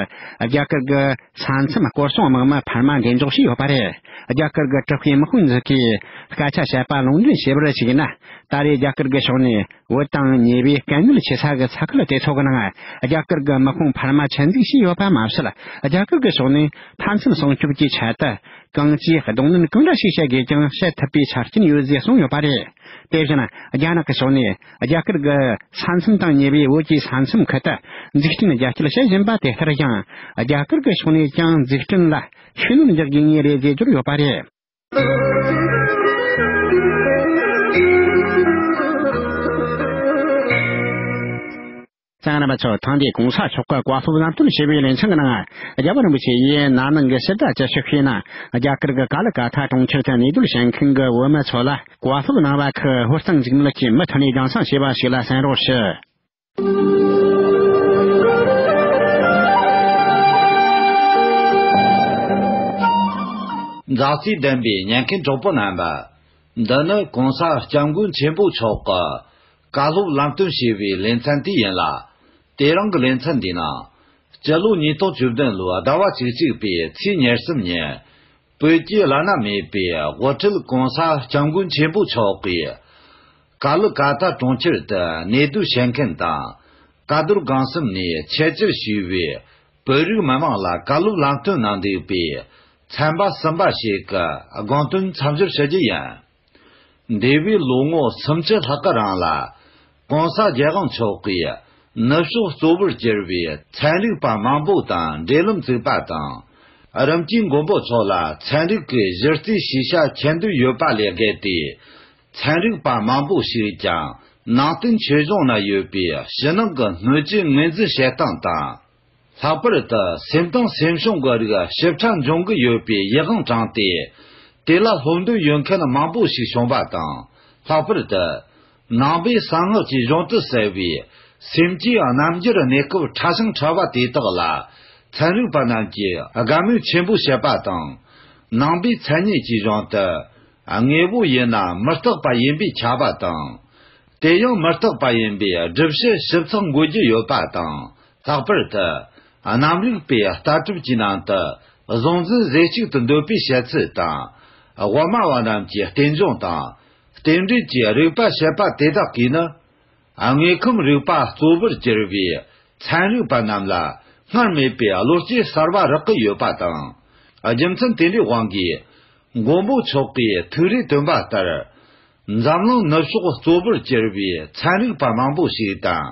རྒྱ་གར་གྱི་ས་མཚམས་སྐོར་སྲུང་དམག་མི་འཕར་མ་འགྲེམས་འཇོག་བྱས་ཡོད་པ་རེད། རྒྱ་གར་གྱི་དྲག་པོའི་དམག་དཔུང་ཚོ་གིས་སྐད་ཆ་བཤད་པ་ལུང་འདྲེན་བྱས་པར་གཞིགས་ན། ད་རེས་རྒྱ་གར་གྱི་ཕྱོགས་ནས་བོད་དང་ཉེ་བའི་དཀའ་ངལ་ཆེ་ས་གི་ས་ཁུལ་དེ་ཚོ་གི་ནང་རྒྱ་གར་གྱི་དམག་དཔུང་འཕར་མ་ཆེད་འཛུགས་བྱས་ཡོད་པ་མ་ཟད། རྒྱ་གར་གྱི་ཕྱོགས་ནས་མཐའ་མཚམས་སྲུང་སྐྱོབ་ཀྱི་ཆེད་དུ་ གང་ཅིའི་གདོང་ལེན་གང་འདྲ་ཞིག་བྱེད་དགོས་ཀྱང་བྱེད་ཐུབ་པའི་ཆ་རྐྱེན་ཡོད་ཅེས་གསུངས་ཡོད་པ་རེད། དེ་བཞིན་རྒྱ་ནག་གི་ཕྱོགས་ནས་རྒྱ་གར་གྱི་ས་མཚམས་དང་ཉེ་བའི་བོད་ཀྱི་ས་མཚམས་ཁུལ་དུ་འཛུགས་སྐྲུན་རྒྱ་སྐྱེད་བྱེད་བཞིན་པ་དེ་ལྟར་ཡང་རྒྱ་གར་གྱི་ཕྱོགས་ནས་ཀྱང་འཛུགས་སྐྲུན་ལ་ཤུགས་སྣོན་རྒྱག་དགོས་ངེས་རེད་ཅེས་བརྗོད་ཡོད་པ་རེད། གསན་མཁན་རྣམ་པ་ཚོ། ཐེངས་འདིའི་གོང་ས་མཆོག་གི་བཀའ་སློབ་ལམ་སྟོན་ཞེས་པའི་ལེ་ཚན་གྱི་ནང་། རྒྱལ་བ་རིན་པོ་ཆེ་ཡིས་ན་ནིང་གི་ཕྱི་ཟླ་བཅུ་བཞི་པའི་ནང་རྒྱ་གར་གྱི་ཀ་ལི་ཀ་ཐ་གྲོང་ཁྱེར་དུ་གནས་སྡོད་བྱེད་མཁན་གྱི་བོད་མི་ཚོ་ལ་བཀའ་སློབ་གནང་བ་ཁག་ཧུར་ཐག་འཇིགས་མེད་ཀྱིས་མུ་མཐུད་ནས་རྒྱང་སྲིང་བྱས་པ་ཞིག་ལ་གསན་རོགས་ཞུ། མཛའ་བརྩེ་ལྡན་པའི་ཉན་མཁན་གྲོགས་པོ་རྣམ་པ། འདི་ནི་གོང་ས་སྐྱབས་མགོན་ཆེན་པོ་མཆོག་གི་བཀའ་སློབ་ལམ་སྟོན་ཞེས་པའི་ལེ་ཚན་དེ་ཡིན་ལ། དེ་རིང་གི་ལེ་ཚན་འདིའི་ནང་། སྤྱི་ལོ་ཉིས་སྟོང་བཅུ་བདུན་ལོའི་ཟླ་བ་བཅུ་གཅིག་པའི་ཚེས་ཉེར་གསུམ་ཉིན། བོད་ཀྱི་བླ་ན་མེད་པའི་དབུ་ཁྲིད་གོང་ས་སྐྱབས་མགོན་ཆེན་པོ་མཆོག་གིས། ཀ་ལི་ཀ་ཐ་གྲོང་ཁྱེར་དུ་གནས་སྡོད་བྱེད་མཁན་དང་། ཀ་རྡོར་སྒང་གསུམ་ནས་ཆེད་བཅར་ཞུས་པའི་བོད་རིགས་མི་མང་ལ་བཀའ་སློབ་ལམ་སྟོན་གནང་འདུག་པའི་ཚན་པ་གསུམ་པ་ཞིག་གི་དགོངས་དོན་མཚམས་སྦྱོར་ཞུ་རྒྱུ་ཡིན། འདས་པའི་ལོ་ངོ་སུམ་ཅུ་ལྷག་གི་རིང་ལ། གོང་ས་རྒྱལ་དབང་མཆོག་གིས་ནུབ་ཕྱོགས་གཙོ་བོར་གྱུར་པའི་ཚན་རིག་པ་མང་པོ་དང་འབྲེལ་ལམ་བཙུགས་པ་དང་། རིམ་གྱིས་མགོན་པོ་མཆོག་ལ་ཚན་རིག་གི་གཞི་རྩའི་ཤེས་བྱ་ཁྱད་འདུས་ཡོད་པ་ལས་བརྒལ་ཏེ། ཚན་རིག་པ་མང་པོ་ཞིག་ཀྱང་ནང་བསྟན་ཆོས་གཞུང་ན་ཡོད་པའི་ཕྱི་ནང་གི་སྣོད་བཅུད་ངོས་འཛིན་བྱེད་སྟངས་དང་། ལྷག་པར་དུ་སེམས་དང་སེམས་བྱུང་གི་རིགས་ཞིབ་ཕྲ་འབྱུང་གི་ཡོད་པའི་ཡིད་དབང་དྲངས་ཏེ། དེ་ལ་སློབ་འདོད་ཡོད་མཁན་མང་པོ་ཞིག་བྱུང་བ་དང་། ལྷག་པར་དུ། ནང་པའི་གསང་སྔགས་ཀྱི་གཞུང་དུ་གསལ་བའི་སེམས་ཀྱི་རྣམ་འགྱུར་གནས་སྐབས་ཕྲ་ཞིང་ཕྲ་བ་དེ་དག་ལ། ཚན་རིག་པ་རྣམས་ཀྱིས་དགའ་མོས་ཆེན་པོ་བྱེད་པ་དང་། ནང་པའི་མཚན་ཉིད་ཀྱི་གཞུང་དུ། དངོས་པོ་ཡིན་ན་མི་རྟག་པ་ཡིན་པས་ཁྱབ་པ་དང་། དེ་ཡང་མི་རྟག་པ་ཡིན་པའི་སྒྲུབ་བྱེད་ཞིབ་ཚགས་འགོད་རྒྱུ་ཡོད་པ་དང་། ལྷག་པར་དུ། གནམ་རིག་པའི་ལྟ་གྲུབ་ཀྱི་ནང་དུ་གཟུང་འཛིན་རྫས་གཅིག་ཏུ་འདོད་པའི་བཤད་ཚུལ་དང་། དབུ་མ་བ་རྣམས་ཀྱི་རྟེན་འབྱུང་དང་། རྟེན་འབྲེལ་གྱི་རིགས་པ་བཤད་པ་དེ་དག་གིས་ནི། དངོས་ཁམས་རིག་པ་གཙོ་བོར་གྱུར་པའི་ཚན་རིག་པ་རྣམས་ལ་སྔར་མེད་པའི་བློ་སྐྱེད་གསར་བ་རག་གི་ཡོད་པ་དང་། རྒྱུ་མཚན་དེ་འདྲའི་དབང་གིས། མགོན་པོ་མཆོག་གིས་ཐུགས་རེ་བཏོན་པ་ལྟར། འཛམ་གླིང་ནུབ་ཕྱོགས་གཙོ་བོར་གྱུར་པའི་ཚན་རིག་པ་མང་པོ་ཞིག་དང་།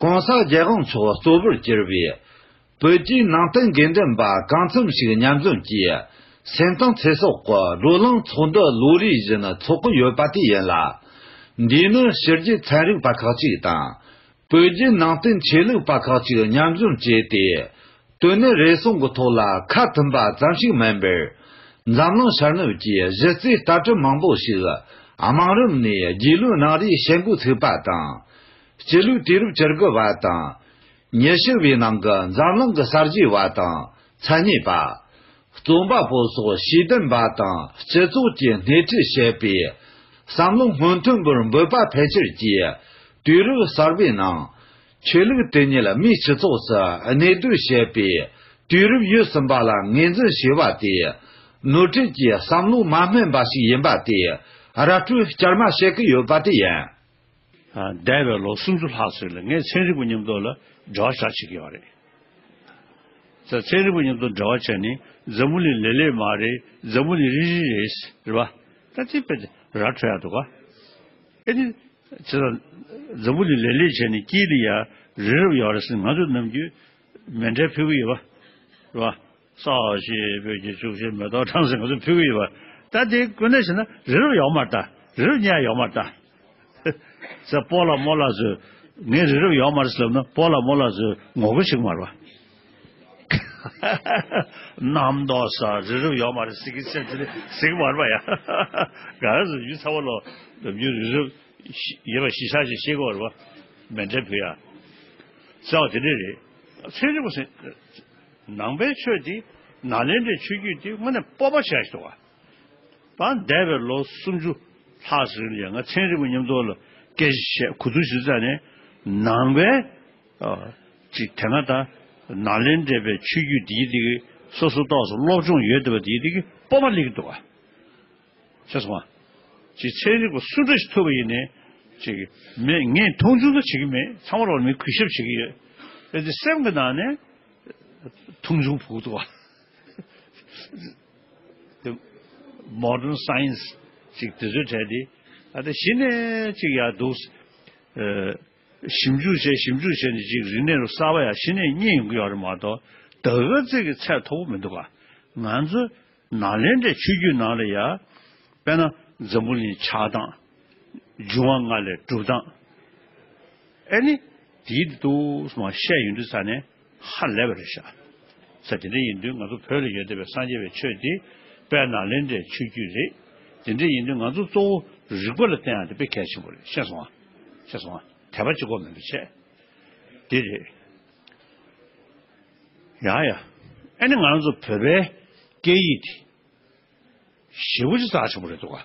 གོང་ས་རྒྱལ་དབང་མཆོག་གཙོ་བོར་གྱུར་པའི་བོད་ཀྱི་ནང་བསྟན་དགེ་འདུན་པ་གང་འཚམ་ཞིག་མཉམ་འཛོམས་ཀྱིས་སེམས་གཏིང་ཚེ་སྲོག་གི་བགྲོ་གླེང་ཚོགས་འདུ་ལོ་རེ་བཞིན་འཚོགས་ཀྱི་ཡོད་པ་དེ་ཡིན་ལ། འདིས་ནི་ཕྱི་རྒྱལ་ཚན་རིག་པ་ཁག་ཅིག་དང་། བོད་བརྒྱུད་ནང་བསྟན་ཆོས་ལུགས་པ་ཁག་ཅིག་མཉམ་འཛོམས་བྱས་ཏེ། དོན་གཉེར་རེ་ཟུང་གི་ཐོག་ལ་ཁ་མཐུན་པ་ཙམ་ཞིག་མིན་པར། འཛམ་གླིང་ཤར་ནུབ་ཀྱི་གཞི་རྩའི་ལྟ་གྲུབ་མང་པོ་ཞིག་དམངས་རིམ་ནས་རྗེས་ལུས་གནང་རེས་བྱེད་འགོ་ཚུགས་པ་དང་། སྤྱི་ལོའི་དུས་རབས་བཅུ་དགུ་བ་དང་། ཉི་ཤུ་བའི་ནང་གི་འཛམ་གླིང་གི་གསར་བརྗེ་བ་དང་མཚན་ཉིད་པ། རྩོམ་པ་པོ་སོགས་ཤེས་ལྡན་པ་དང་སྤྱི་ཚོགས་ཀྱིས་སྣེ་ཁྲིད་བྱེད་པའི་བསམ་བློ་སྔོན་ཐོན་པར་འབོད་པ་ཕལ་ཆེར་གྱིས་དུས་རབས་གསར་པའི་ནང་ཆོས་ལུགས་དེ་ཉིད་མིའི་སྤྱི་ཚོགས་སུ་གནས་སྡོད་བྱེད་པའི་དུས་རབས་ཡོལ་ཟིན་པ་ལ་ངོས་འཛིན་བྱས་པ་དེ་ནོར་འཁྲུལ་གྱི་བསམ་བློ་མ་སྨིན་པ་ཞིག་ཡིན་པ་དེ་ར་སྤྲོད་བསྐྱར་མ་བྱེད་ཀྱི་ཡོད་པ་དེ་ཡིན། ཨ། འདས་པའི་ལོ་སུམ་ཅུ་ལྷག་ཙམ་ལ་ངས་ཚན་རིག་པ་མཉམ་དུ་ལ་འབྲེལ་བ་ཞིག་བྱེད་ཀྱི་ཡོད་རེད། ཚ། ཚན་རིག་པ་མཉམ་དུ་འབྲེལ་བ་བྱས་ནས་འཛམ་བུ་གླིང་ལེ་ལེ་མ་རེད། འཛམ་བུ་གླིང་རིལ་རིལ་རེད། རེད་པ། ད་དེ་དཔེ་ར་འཕྲོད་ཡག་འདུག་ག་ཨེ་ནི། ཚེ་ད་འཛམ་བུ་གླིང་ལེ་ལེ་བྱས་ནས་དཀྱིལ་དུ་ཡ་རི་རབ་ཡོད་རེད་ཟེར་ང་ཚོ་ནམ་རྒྱུན་མེ་འདྲ་ཕུལ་གི་ཡོད་པ། རེད་པ། ས་གཞི་བོད་ཀྱི་ཕྱུགས་ཆེ་མེ་ཏོག་གྲངས་ཟེར་ང་ཚོ་ཕུལ་གི་ཡོད་པ། ད་དེ་ཀུན་ནས་བྱས་ན་རི་རབ་ཡོད་མ་རེད་ད། རི་རབ་གཉིས་ཡོད་མ་རེད་ད། ཟེར། སྤོ་ལགས་རྨོ་ལགས་ཚོས་ངས་རི་རབ་ཡོད་མ་རེད་ཟེར་ལབ་ན་སྤོ་ལགས་རྨོ་ལགས་ཚོས་ངོ་རྒོལ་བྱེད་ཀྱི་མ་རེད་པ། གནམ་མདོག་ས་རི་རབ་ཡོད་མ་རེད་ཟེར་གི་ཟེར་གི་ཟེར་གི་མ་རེད་པ་ཡ། ག་རེ་ཟེར། ཡུལ་ཚ་བ་ལོ་ལབ་རྒྱུ་རི་རབ་ཡོད་པ་གཞིར་བཞག་ཅིག་བཤད་དགོས་རེད་པ། མེ་འདྲ་ཕུལ་ཡ། གསལ་བ་དེ་འདྲ་རེད། ཚན་རིག་པ་ཟེར། ནང་པའི་ཆོས་དེ་ནཱ་ལེནྡྲའི་ཆོས་བརྒྱུད་དེ་དངོས་གནས་སྤོབས་པ་ཞེ་དྲག་འདུག་ག་ད་འདས་པའི་ལོ་སུམ་ཅུ་ལྷག་ཙམ་རིང་ལ་ཡང་ང་ཚན་རིག་པ་མཉམ་དུ་ལ་སྐད་ཆ་བཤད་གོ་ཐུག་ཞུ་ཙང་ནས་ནང་པའི་ཨ་ཅིག་དེ་སྔ་ད་ནཱ་ལེནྡྲའི་ཆོས་བརྒྱུད་དེའི་དེ་གི་སོ་སོ་ཏོག་ཙམ་སློབ་སྦྱོང་ཡོད་བསྡད་པ་དེའི་དེ་གི་སྤོབས་པ་སླེབས་ཀྱི་འདུག་ག་ཤེས་སོང་ང་། ཅིག་ཚན་རིག་པ་སུ་འདྲ་ཞིག་ཐུབ་པ་ཡིན་ནའི་ཅིག་མེད། ངས་མཐོང་ཆུང་ཚོ་བྱེད་ཀྱི་མེད། ཚང་མ་ལོག་མི་གུས་ཞབས་བྱེད་ཀྱི་ཡོད། དེ་ཚོ་སེམས་ཀྱི་ནང་ནས་མཐོང་ཆུང་ཕོག་འདུག་བ། དེ་ Modern Science ཅིག་དེ་ཚོའི་གྲས་དེ་ཨ་ད་གཞི་ནས་ཅིག་ཡར་འདུག་ཨ་ཞིབ་འཇུག་བྱས་ཞིབ་འཇུག་བྱས་ནས་ཅིག་རིག་གནས་རུ་གསར་པ་ཡང་གཞི་ནས་རྙེད་ཡོང་གི་ཡོད་རེད་མ་གཏོགས། ད་ག་ཚོད་ཀྱི་ཚད་མཐོ་པོ་མི་འདུག་ག་ང་ཚོ་ནཱ་ལེནྡྲའི་ཆོས་བརྒྱུད་ནང་ལ་ཡ། དཔེར་ན་འཛམ་བུ་གླིང་ཆགས་སྟངས། འབྱུང་བ་ལྔ་ལས་གྲུབ་སྟངས། ཨེ་ནི། དེའི་འདུག་སེ་མར་བཤད་ཡོང་དུས་ཙ་ནས་ཧ་ལས་པ་རེད་ཤག་ས་དེ་འདྲ་ཡིན་དུས་ང་ཚོ་བོད་ལ་ཡོད་བསྡད་པའི་སངས་རྒྱས་པའི་ཆོས་འདི་དཔལ་ནཱ་ལེནྡྲའི་ཆོས་བརྒྱུད་རེད། དེ་འདྲ་ཡིན་དུས་ང་ཚོ་གཙོ་བོ་རིག་པ་ལ་བརྟེན་ཡག་དེ་དཔེ་གལ་ཆེན་པོ་རེད། ཤེས་སོང་ང་། ཤེས་སོང་ང་། དད་པ་གཅིག་པོ་མིན་པ་བྱས། དེ་རེད། ཡ་ཡ། ཨ་ནི་ང་རང་ཚོ་བོད་པའི་སྐད་ཡིག་དེ་ཞེ་པོ་ཅིག་རྩ་ཆེན་པོ་རེད་འདུག་ག་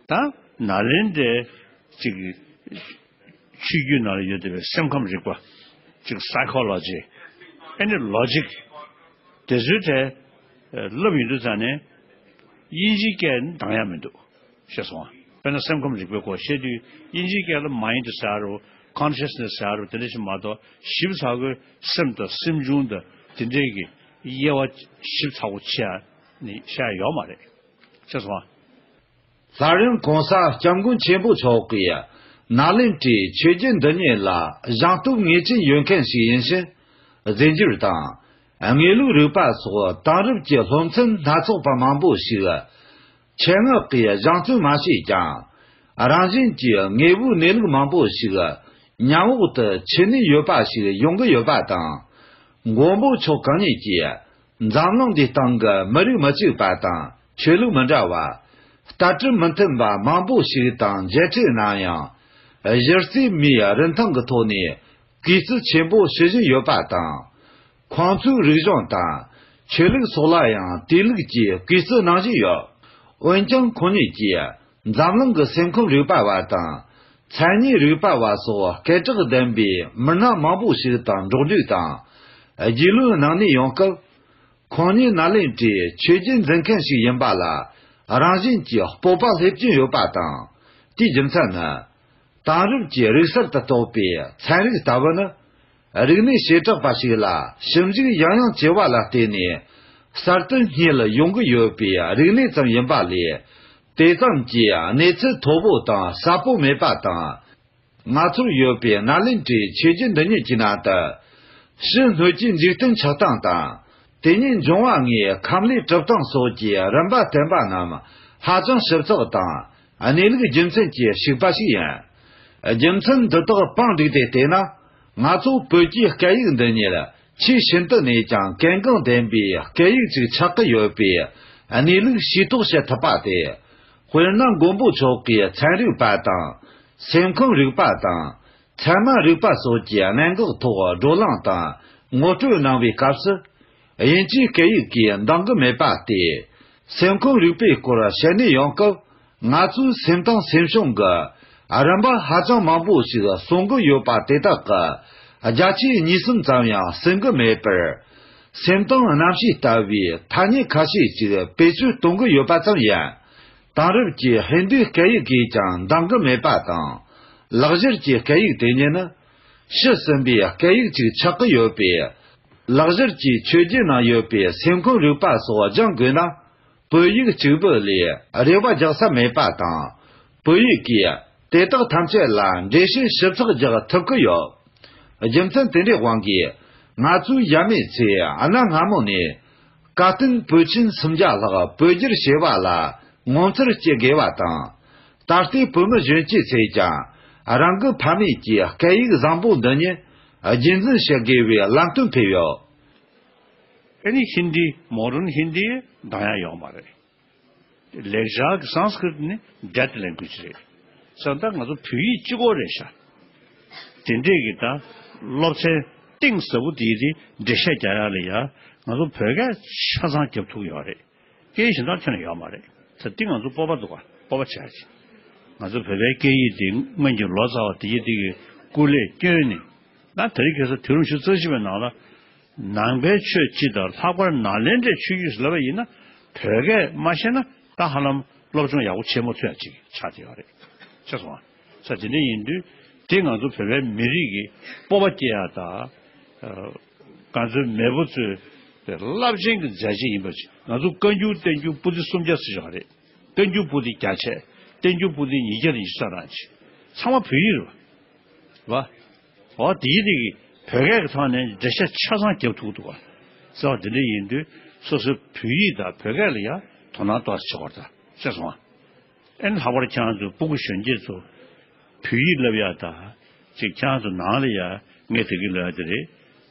ད་ནཱ་ལེནྡྲའི་ཅིག་ཆོས་བརྒྱུད་ནང་ལ་ཡོད་བསྡད་པའི་སེམས་ཁམས་རིག་པ། ཅིག་psychology། ཨ་ནི་logic། དེ་ཚོའི་གྲས་བསླབ་ཡོང་དུས་ཙ་ནས་དབྱིན་ཇིའི་སྐད་ནི་འདང་ཡག་མི་འདུག་ཤེས་སོང་ང་། དཔེར་ན་སེམས་ཁམས་རིག་པའི་སྐོར་བཤད་དུས་དབྱིན་ཇིའི་སྐད་ལ་mind ཟེར་ཡག་རེད། consciousness ཟེར་ཡག་རེད། དེ་འདྲ་ཞིག་མ་གཏོགས་ཞིབ་ཚགས་པོའི་སེམས་དང་སེམས་བྱུང་དང་དེ་འདྲའི་གི་དབྱེ་བ་ཞིབ་ཚགས་པོ་ཕྱེ་ཡག་ནི་བཤད་ཡག་ཡོད་མ་རེད། ཤེས་སོང་ང་། ལྷ་རམས་གོང་ས་སྐྱབས་མགོན་ཆེན་པོ་མཆོག་གིས་ནཱ་ལེནྡྲའི་ཆོས་བརྒྱུད་འདི་ཉིད་ལ་སྦྱངས་སྟོབས་ངེས་ཅན་ཡོད་མཁན་ཞིག་ཡིན་ཕྱིན། རྫས་འགྱུར་དང་། དངོས་ལུགས་རིག་པ་སོགས་དེང་རབས་ཀྱི་སློབ་ཚན་སྣ་ཚོགས་པ་མང་པོ་ཞིག་ཆེད་མངགས་ཀྱིས་སྦྱང་བརྩོན་མ་བྱས་ཀྱང་། རང་བཞིན་གྱིས་དངོས་པོའི་གནས་ལུགས་མང་པོ་ཞིག་མཉམ་འོག་ཏུ་ཁྱེར་ནུས་ཡོད་པ་ཞིག་ཡོང་གི་ཡོད་པ་དང་། མགོན་པོ་མཆོག་གང་ཉིད་ཀྱིས་འཛམ་གླིང་འདིའི་སྟེང་གི་མི་རིགས་མི་གཅིག་པ་དང་ཆོས་ལུགས་མི་འདྲ་བ། ལྟ་གྲུབ་མི་མཐུན་པ་མང་པོ་ཞིག་དང་མཇལ་འཕྲད་གནང་ཡང་། གཞི་རྩའི་མིའི་རིན་ཐང་གི་ཐོག་ནས་གུས་བརྩི་ཆེན་པོ་ཞུ་བཞིན་ཡོད་པ་དང་། ཁོང་ཚོའི་རིག་གཞུང་དང་ཆོས་ལུགས་སོགས་ལ་ཡང་དེ་ལུགས་ཀྱི་གུས་བརྩི་གནང་བཞིན་ཡོད། འོན་ཀྱང་ཁོང་ཉིད་ཀྱིས་འཛམ་གླིང་གི་སེམས་ཁམས་རིག་པ་བ་དང་། མཚན་ཉིད་རིག་པ་བ་སོགས་སྐད་གྲགས་ལྡན་པའི་མི་སྣ་མང་པོ་ཞིག་དང་འགྲོགས་འདྲིས་དང་། རྒྱུས་ལོན་གནང་ནས་ཡོང་སྐབས། ཁོང་ཉིད་ནཱ་ལེནྡྲའི་ཆོས་བརྒྱུད་འཛིན་མཁན་ཞིག་ཡིན་པ་ལ་རང་བཞིན་གྱིས་སྤོབས་པ་སླེབས་ཀྱིན་ཡོད་པ་དང་། དེའི་རྒྱུ་མཚན་ནི། དེང་རབས་ཀྱི་རིག་གསར་དུ་གཏོགས་པའི་ཚན་རིག་ལྟ་བུ་ནི། རིག་གནས་བྱེ་བྲག་པ་ཞིག་ལ་ཞིབ་འཇུག་ཡང་ཡང་བྱས་པ་ལ་བརྟེན་ནས་གསར་དུ་རྙེད་ཡོང་གི་ཡོད་པའི་རིག་གནས་ཙམ་ཡིན་པ་ལས། དེ་ཙམ་གྱིས་གནས་ཚད་མཐོ་པོ་དང་ཟབ་པོ་མེད་པ་དང་། ང་ཚོར་ཡོད་པའི་ནཱ་ལེནྡྲའི་ཆོས་བརྒྱུད་འདི་ཉིད་ཀྱི་ནང་དུ། ཕྱི་སྣོད་ཀྱི་འཇིག་རྟེན་ཆགས་སྟངས་དང་། དེ་ཉིད་འབྱུང་བ་ལྔའི་ཁམས་ལས་གྲུབ་སྟངས་སོགས་ཀྱི་རིམ་པ་བསྟན་པ་རྣམས་ཧ་ཅང་ཞིབ་ཚགས་དང་། གནས་ལུགས་རྒྱུ་མཚན་གྱིས་ཕྱུག་པ་ཞིག་ཡིན། རྒྱུ་མཚན་འདི་དག་དཔང་བསྒྲིགས་ཏེ་བལྟས་ན། ང་ཚོ་བོད་ཀྱི་སྐད་ཡིག་འདི་ཉིད་ཆེས་ཤིན་ཏུ་ནས་ཀྱང་གལ་འགངས་ལྡན་པའི་སྐད་ཡིག་ཅིག་ཆགས་ཀྱི་ཡོད་པའི་གནས་ལུགས་ཤེས་རྟོགས་བྱེད་ཐུབ་པ་སྟེ། དཔེར་ན་མགོན་པོ་མཆོག་གིས་ཚན་རིག་པ་དང་། སེམས་ཁམས་རིག་པ་དང་། ཚད་མ་རིག་པ་སོགས་ཀྱི་གནད་འགག་ཐོག་བགྲོ་གླེང་དང་ངོ་སྤྲོད་གནང་བའི་སྐབས་སུ། དབྱིན་ཇིའི་སྐད་ཡིག་གིས་འདང་གི་མེད་པ་སྟེ། སེམས་ཁམས་རིག་པའི་སྐོར་བཤད་ནས་ཡོང་སྐབས། ང་ཚོའི་སེམས་དང་སེམས་བྱུང་གི་རིམ་པ་ཧ་ཅང་མང་པོ་ཞིག་གསུང་གི་ཡོད་པ་དེ་དག་གི་བརྒྱ་ཆའི་གཉིས་གསུམ་ཙམ་ཡང་ཟིན་གི་མེད་པར། སེམས་དང་རྣམ་ཤེས་ལྟ་བུའི་ཐ་སྙད་ཁ་ཤས་ཅིག་བེད་སྤྱོད་གཏོང་གི་ཡོད་པ་ཙམ་ཡིན། དེང་རབས་ཀྱི་ཧིན་རྡུའི་སྐད་ཡིག་གིས་ཀྱང་འདང་གི་མེད་པ་དང་། ལག་བཞར་གྱི་སྐད་ཡིག་དེ་ཉིད་ནི། ཕྱི་སྲིད་པའི་སྐད་ཡིག་ཅིག་ཆགས་ཀྱི་ཡོད་པས། ལག་བཞར་གྱི་ཆོས་བརྒྱུད་ནང་ཡོད་པའི་སེམས་ཁམས་རིག་པ་སོགས་སྦྱང་དགོས་ན། བོད་ཡིག་གཅིག་པུ་ལས་རེ་བ་རྒྱག་ས་མེད་པ་དང་། བོད་ཡིག་གིས་དེ་དག་ཐམས་ཅད་ལ་འགྲེལ་བཤད་ཞིབ་ཚགས་རྒྱག་ཐུབ་ཀྱི་ཡོད། རྒྱུ་མཚན་དེ་འདྲའི་དབང་གིས་ང་ཚོའི་ཡབ་མེས་ཚོས་གནའ་སྔ་མོ་ནས། བཀའ་བསྟན་པོད་ཆེན་སུམ་བརྒྱ་ལྷག་བོད་བསྒྱུར་བྱས་པ་ལ་ངོ་མཚར་སྐྱེ་དགོས་པ་དང་། ད་ལྟའི་བོད་མི་གཞོན་སྐྱེས་ཚོས་ཀྱང་རང་གི་ཕ་མེས་ཀྱི་སྐད་ཡིག་བཟང་པོ་འདི་ཉིད་རྒྱུན་འཛིན་བྱེད་དགོས་པའི་ལམ་སྟོན་ཕེབས་ཡོད། ཨ་ནི་ཧིན་དི་མོ་ཌརན་ཧིན་དི་འདང་ཡག་ཡོད་མ་རེད། ལེགས་སྦྱར་གྱི་སཾ་སྐྲྀཏ་ནི་dead language རེད། ས་ད་ང་ཚོ་བོད་ཡིག་གཅིག་པོ་རེད་ཤག་དེ་འདྲས་ཀྱི་ད་སློབ་ཚན་གཏིང་ཟབ་པོ་དེའི་དེ་འགྲེལ་བཤད་རྒྱག་ཡག་ལ་ཡ་ང་ཚོ་བོད་སྐད་ཆ་ཚང་རྒྱབ་ཐུབ་ཡོད་རེད། སྐད་ཡིག་གཞན་དག་ཁྱོན་ནས་ཡོད་མ་རེད། ད་འདི་ང་ཚོ་སྤོབས་པ་འདུག་ག་སྤོབས་པ་བྱེད་ཡག་ཅིག་ང་ཚོ་བོད་པའི་སྐད་ཡིག་འདི་སྔོན་གྱི་ལོ་ཙཱ་བ་དེ་ཡི་དེ་གི་སྐུ་ལས་བསྐྱོན་ནས། ད་དེ་རིང་ཁ་སང་དུས་རབས་ཉི་ཤུ་རྩ་གཅིག་པའི་ནང་ལ། ནང་པའི་ཆོས་སྤྱི་དང་ལྷག་པར་ནཱ་ལེནྡྲའི་ཆོས་བརྒྱུད་ཟེར་ལབ་པ་ཡིན་ན། བོད་སྐད་མ་ཤེས་ན་ད་ཧ་ལམ་སློབ་སྦྱོང་ཡག་པོ་བྱེད་མ་ཐུབ་ཡག་ཅིག་ཆགས་བསྡད་ཡོད་རེད། ཤེས་སོང་ང་། ས་དེ་འདྲ་ཡིན་དུས་དེ་ང་ཚོ་བོད་པའི་མི་རིགས་ཀྱི་སྤོབས་པ་སྐྱེ་ཡག་དང་། ཨ་ང་ཚོའི་མེས་པོ་ཚོས་ རླབས་ཆེན་གྱི་མཛད་རྗེས་ཡིན་པ་ཅིག་ང་ཚོ་བཀའ་འགྱུར་བསྟན་འགྱུར་པོ་ཏི་སུམ་བརྒྱ་ཙམ་ཡོད་རེད། བསྟན་འགྱུར་པོ་ཏི་བརྒྱ་ཆད། བསྟན་འགྱུར་པོ་ཏི་ཉིས་བརྒྱ་དང་ཉི་ཤུ་རྩ་གྲངས་ཅིག་ཚང་མ་བོད་ཡིག་རེད་བ། བ། འོ་དེའི་རིགས་ཀྱི་བོད་སྐད་ཀྱི་ཐོག་ནས་འགྲེལ་བཤད་ཆ་ཚང་རྒྱབ་ཐུབ་འདུག་བ། ཟེར་བ་དེ་འདྲ་ཡིན་དུས་སོ་སོའི་བོད་ཡིག་དང་བོད་སྐད་ལ་ཡང་དོ་སྣང་ཏོག་ཙམ་བྱེད་དགོས་རེད་ད། ཤེས་སོང་ང་། ཨེ་ནི་ལྷག་པར་ཁྱེད་རང་ཚོ་སྤུ་གུ་གཞོན་སྐྱེས་ཚོ་བོད་ཡིག་བསླབ་ཡག་དང་ཅིག་ཁྱེད་རང་ཚོ་ནང་ལ་ཡ་ངས་དེ་གི་ལབ་ཡག་དེ་རེད།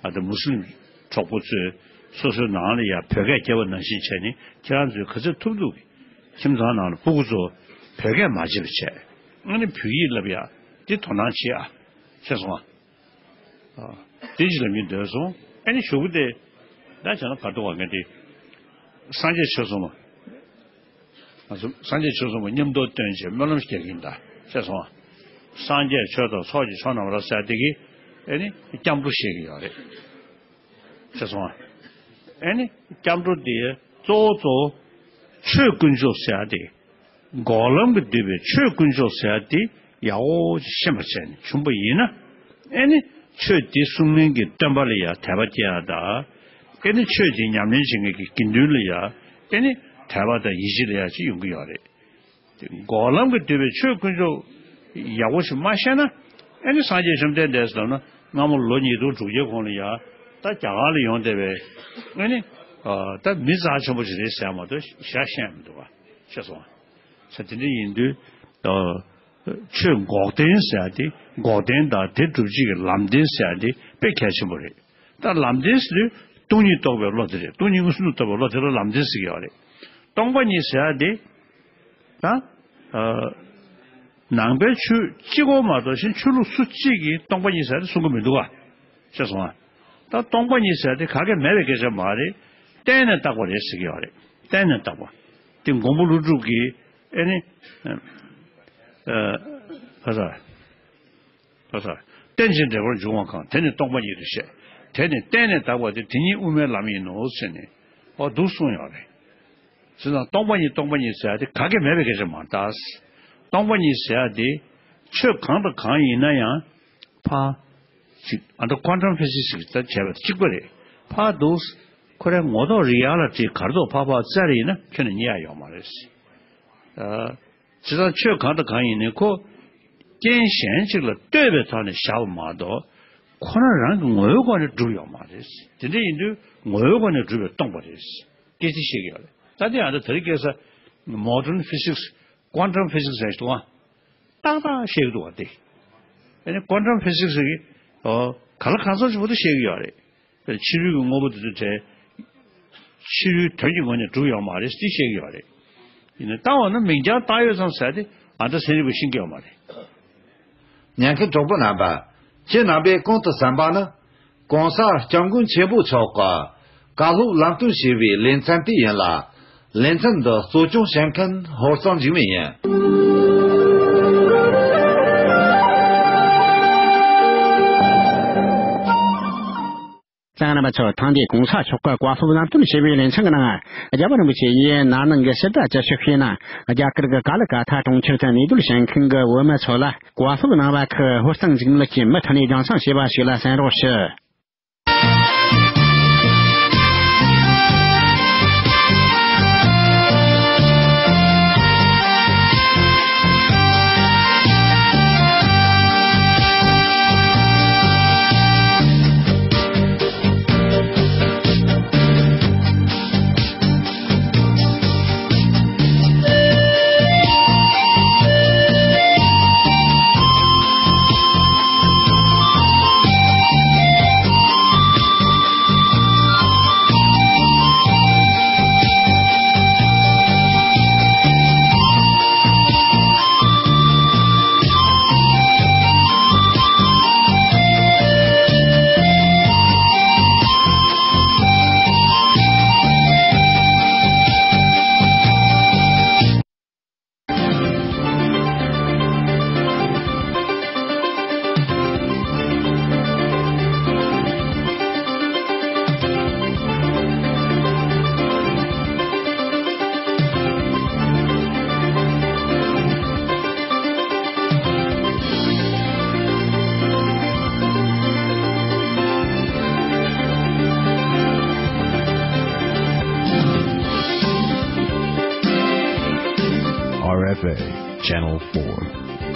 ཨ་ད་མུ་སི་ལིམ་གྲོགས་པོ་ཚོས་སོ་སོའི་ནང་ལ་ཡ་བོད་སྐད་རྒྱབ་པ་ནང་བཞིན་བྱས་ནས་ཁྱེད་རང་ཚོས་ག་ཚོད་ཐུབ་ཐུབ་ཀྱི་ཁྱིམ་ཚང་ནང་ལ་སྤུ་གུ་ཚོ་བོད་སྐད་མ་བརྗེད་པ་བྱས། ཨ་ནི་བོད་ཡིག་བསླབ་ཡག་དེ་དོ་སྣང་བྱེད་ཨ། ཤེས་སོང་ཨ། ཨ། དེ་ཅིག་ལབ་སྙིང་འདོད་སོང་། ཨ་ནི་གཞུག་གུ་དེ་ད་བྱས་ན་ག་འདུག་བ་ངས་དེ་སངས་རྒྱས་ཆོས་གསུམ་མ། ང་ཚོ་སངས་རྒྱས་ཆོས་གསུམ་པོ་མཉམ་དུ་བཏོན་བྱས་སྨོན་ལམ་རྒྱག་གི་ཡིན་ད། ཤེས་སོང་ཨ། སངས་རྒྱས་ཆོས་དང་ཚོགས་ཀྱི་མཆོག་རྣམས་ལ་ཟེར་དེ་གི་ཨེ་ནི་སྐྱབས་འགྲོ་བཤད་གི་ཡོད་རེད། ཤེས་སོང་ཨ། ཨེ་ནི་སྐྱབས་འགྲོ་དེ་གཙོ་བོ་གཙོ་བོ་ཆོས་དཀོན་མཆོག་ཟེར་ཡ་དེ། འགོག་ལམ་གྱིས་བསྡུས་པའི་ཆོས་དཀོན་མཆོག་ཟེར་ཡ་དེ་ཡག་པོ་ཅིག་ཤེས་པར་བྱས་ནས་བྱུང་པ་ཡིན་ན། ཨེ་ནི་ཆོས་དེ་གསུང་མཁན་གྱི་སྟོན་པ་ལ་ཡང་དད་པ་སྐྱེ་ཡ་དང་། ཨེ་ནི་ཆོས་དེ་ཉམས་ལེན་བྱེད་མཁན་གྱི་དགེ་འདུན་ལ་ཡང་ཨེ་ནི་དད་པ་དང་ཡིད་ཆེས་ལ་ཡང་ཅིག་ཡོང་གི་ཡོད་རེད། དེ་འགོག་ལམ་གྱིས་བསྡུས་པའི་ཆོས་དཀོན་མཆོག་ཡག་པོ་ཞིག་མ་ཤེས་ན། ཨེ་ནི་སངས་རྒྱས་བཅོམ་ལྡན་འདས་ཟེར་ན་སྔ་མོ་ལོ་ཉིས་སྟོང་དྲུག་བརྒྱའི་གོང་ལ་ཡང་ད་རྒྱ་གར་ལ་ཡོང་བསྡད་པའི་ཨེ་ནི་ད་མི་རྩ་ཆེན་པོ་ཞིག་རེད་ཟེར་མ་གཏོགས་ཞེ་དྲག་ཤེས་མི་འདུག་བ། ཤེས་སོང་བ། ས་དེ་འདྲ་ཡིན་དུས། ཆོས་འགོག་བདེན་ཟེར་ཡ་དེ་འགོག་བདེན་དང་དེ་སྒྲུབ་བྱེད་ཀྱི་ལམ་བདེན་ཟེར་ཡ་དེ་དཔེ་གལ་ཆེན་པོ་རེད། ད་ལམ་བདེན་ཟེར་དུས་སྟོང་ཉིད་རྟོགས་པའི་བློ་དེ་རེད། སྟོང་ཉིད་མངོན་སུམ་དུ་རྟོགས་པའི་བློ་དེ་ལ་ལམ་བདེན་ཟེར་གྱི་ཡོད་རེད། སྟོང་པ་ཉིད་ཟེར་ཡ་དེ། ད། ནང་པའི་ཆོས་གཅིག་པོ་མ་གཏོགས་གཞན་ཆོས་ལུགས་སུ་གཅིག་གིས་སྟོང་པ་ཉིད་ཟེར་ཡ་དེ་གསུང་གི་མི་འདུག་ག་ཤེས་སོང་ང་། ད་སྟོང་པ་ཉིད་ཟེར་ཡ་དེ་ག་གེ་མེད་པའི་སྐད་ཆ་མ་རེད། བརྟེན་ནས་བཏགས་པ་རེད་ཟེར་གྱི་ཡོད་རེད། བརྟེན་ནས་བཏགས་པ། དེ་མགོན་པོ་ཀླུ་སྒྲུབ་ཀྱིས་ཨེ་ནི། ཨ། ཨ། ཁ་ས། ཁ་ས། རྟེན་ཅིང་འབྲེལ་པར་འབྱུང་བ་གང་། དེ་ནི་སྟོང་པ་ཉིད་དོ་ཞེས། དེ་ནི་བརྟེན་ནས་བཏགས་པ་སྟེ། དེ་ཉིད་དབུ་མའི་ལམ་ཡིན་ནོ་ཞེས་ནི། འོ་འདུག་གསུངས་ཡོད་རེད། བྱས་ཙང་སྟོང་པ་ཉིད་སྟོང་པ་ཉིད་ཟེར་ཡ་དེ་ག་གེ་མེད་པའི་སྐད་ཆ་མ་རེད་ད། སྟོང་པ་ཉིད་ཟེར་ཡ་དེ་ཆོས་གང་དང་གང་ཡིན་ན་ཡང་ཕ། ཅིག་ཨ་ད་ཀོན་ཊམ་ཕི་སིག་སི་ཟེར་ད་བྱས་པ་དེ་གཅིག་པ་རེད། ཕ་འདུག་ཁོ་རའི་ངོ་ཐོག་རི་ཡ་ལ་ཊི་གར་ཐོག་ཕ་ཕ་བཙལ་ཡིན་ན་ཁྱོན་ནས་རྙེད་ཡ་ཡོད་མ་རེད། ཨ། བྱས་ཙང་ཆོས་གང་དང་གང་ཡིན་ནའི་ཁོ། རྐྱེན་གཞན་ཅིག་ལ་ལྟོས་པའི་ཐོག་ནས་བཞག་པ་མ་གཏོགས། ཁོ་རང་རང་གི་ངོ་བོའི་སྒོ་ནས་གྲུབ་ཡོད་མ་རེད། དེ་འདྲ་ཡིན་དུས་ངོ་བོའི་སྒོ་ནས་གྲུབ་པས་སྟོང་པ་རེད། སྐད་ཆ་བཤད་ཀྱི་ཡོད་རེད། ད་དེ་ཡང་ད་དེ་རིང་ཁ་སང་མོ་ཌརན་ཕི་སིག་སི། ཀོན་ཊམ་ཕི་སིག་སི་ཟེར་འདུག་ཨ། ཏག་ཏག་བཤད་ཀྱི་འདུག་བ་དེ། ཨ་ནི་ཀོན་ཊམ་ཕི་སིག་སི་གི། ཨོ། ག་ལ་གང་འཚམ་ཞིག་བར་དུ་བཤད་ཀྱི་ཡོད་རེད། ཕྱི་རོལ་གྱི་དངོས་པོ་དེ་ཚོ་བྲལ། ཕྱི་རོལ་དོན་གྱི་ངོས་ནས་གྲུབ་ཡོད་མ་རེད་ཅེས་བཤད་ཀྱི་ཡོད་རེད། ཡིན་ནའི་ལྟ་བ་ནི་མིང་རྐྱང་བཏགས་ཡོད་ཙམ་ཟེར་ཏེ་ཨ་ད་ཚན་རིག་པས་ཤེས་ཀྱི་ཡོད་མ་རེད། ཉན་མཁན་གྲོགས་པོ་རྣམ་པ། ཁྱེད་རྣམ་པས་གོང་དུ་གསན་པ་ནི། ྋགོང་ས་ྋསྐྱབས་མགོན་ཆེན་པོ་མཆོག་གིས་བཀའ་སློབ་ལམ་སྟོན་བྱས་པའི་ལེ་ཚན་དེ་ཡིན་ལ། ལེ་ཚན་འདི་གཙོ་སྐྱོང་བྱེད་མཁན་ཧོར་གཙང་འཇིགས་མེད་ཡིན། གཙང་རིན་པ་མཆོག་ཐེངས་འདིའི་གོང་ས་མཆོག་གི་བཀའ་སློབ་ལམ་སྟོན་བྱས་པའི་ལེ་ཚན་གྱི་ནང་། རྒྱལ་བ་རིན་པོ་ཆེ་ཡིས་ན་ནིང་གི་ཕྱི་ཟླ་བཅུ་གཅིག་པའི་ནང་རྒྱ་གར་གྱི་ཀ་ལི་ཀ་ཐ་གྲོང་ཁྱེར་དུ་གནས་སྡོད་བྱེད་མཁན་གྱི་བོད་མི་ཚོ་ལ་བཀའ་སློབ་གནང་བ་ཁག་ཧོར་གཙང་འཇིགས་མེད་ཀྱི་མུ་མཐུད་ནས་རྒྱང་སྲིང་བྱས་པ་ཞིག་ལ་གསན་རོགས་ཞུ། Channel four.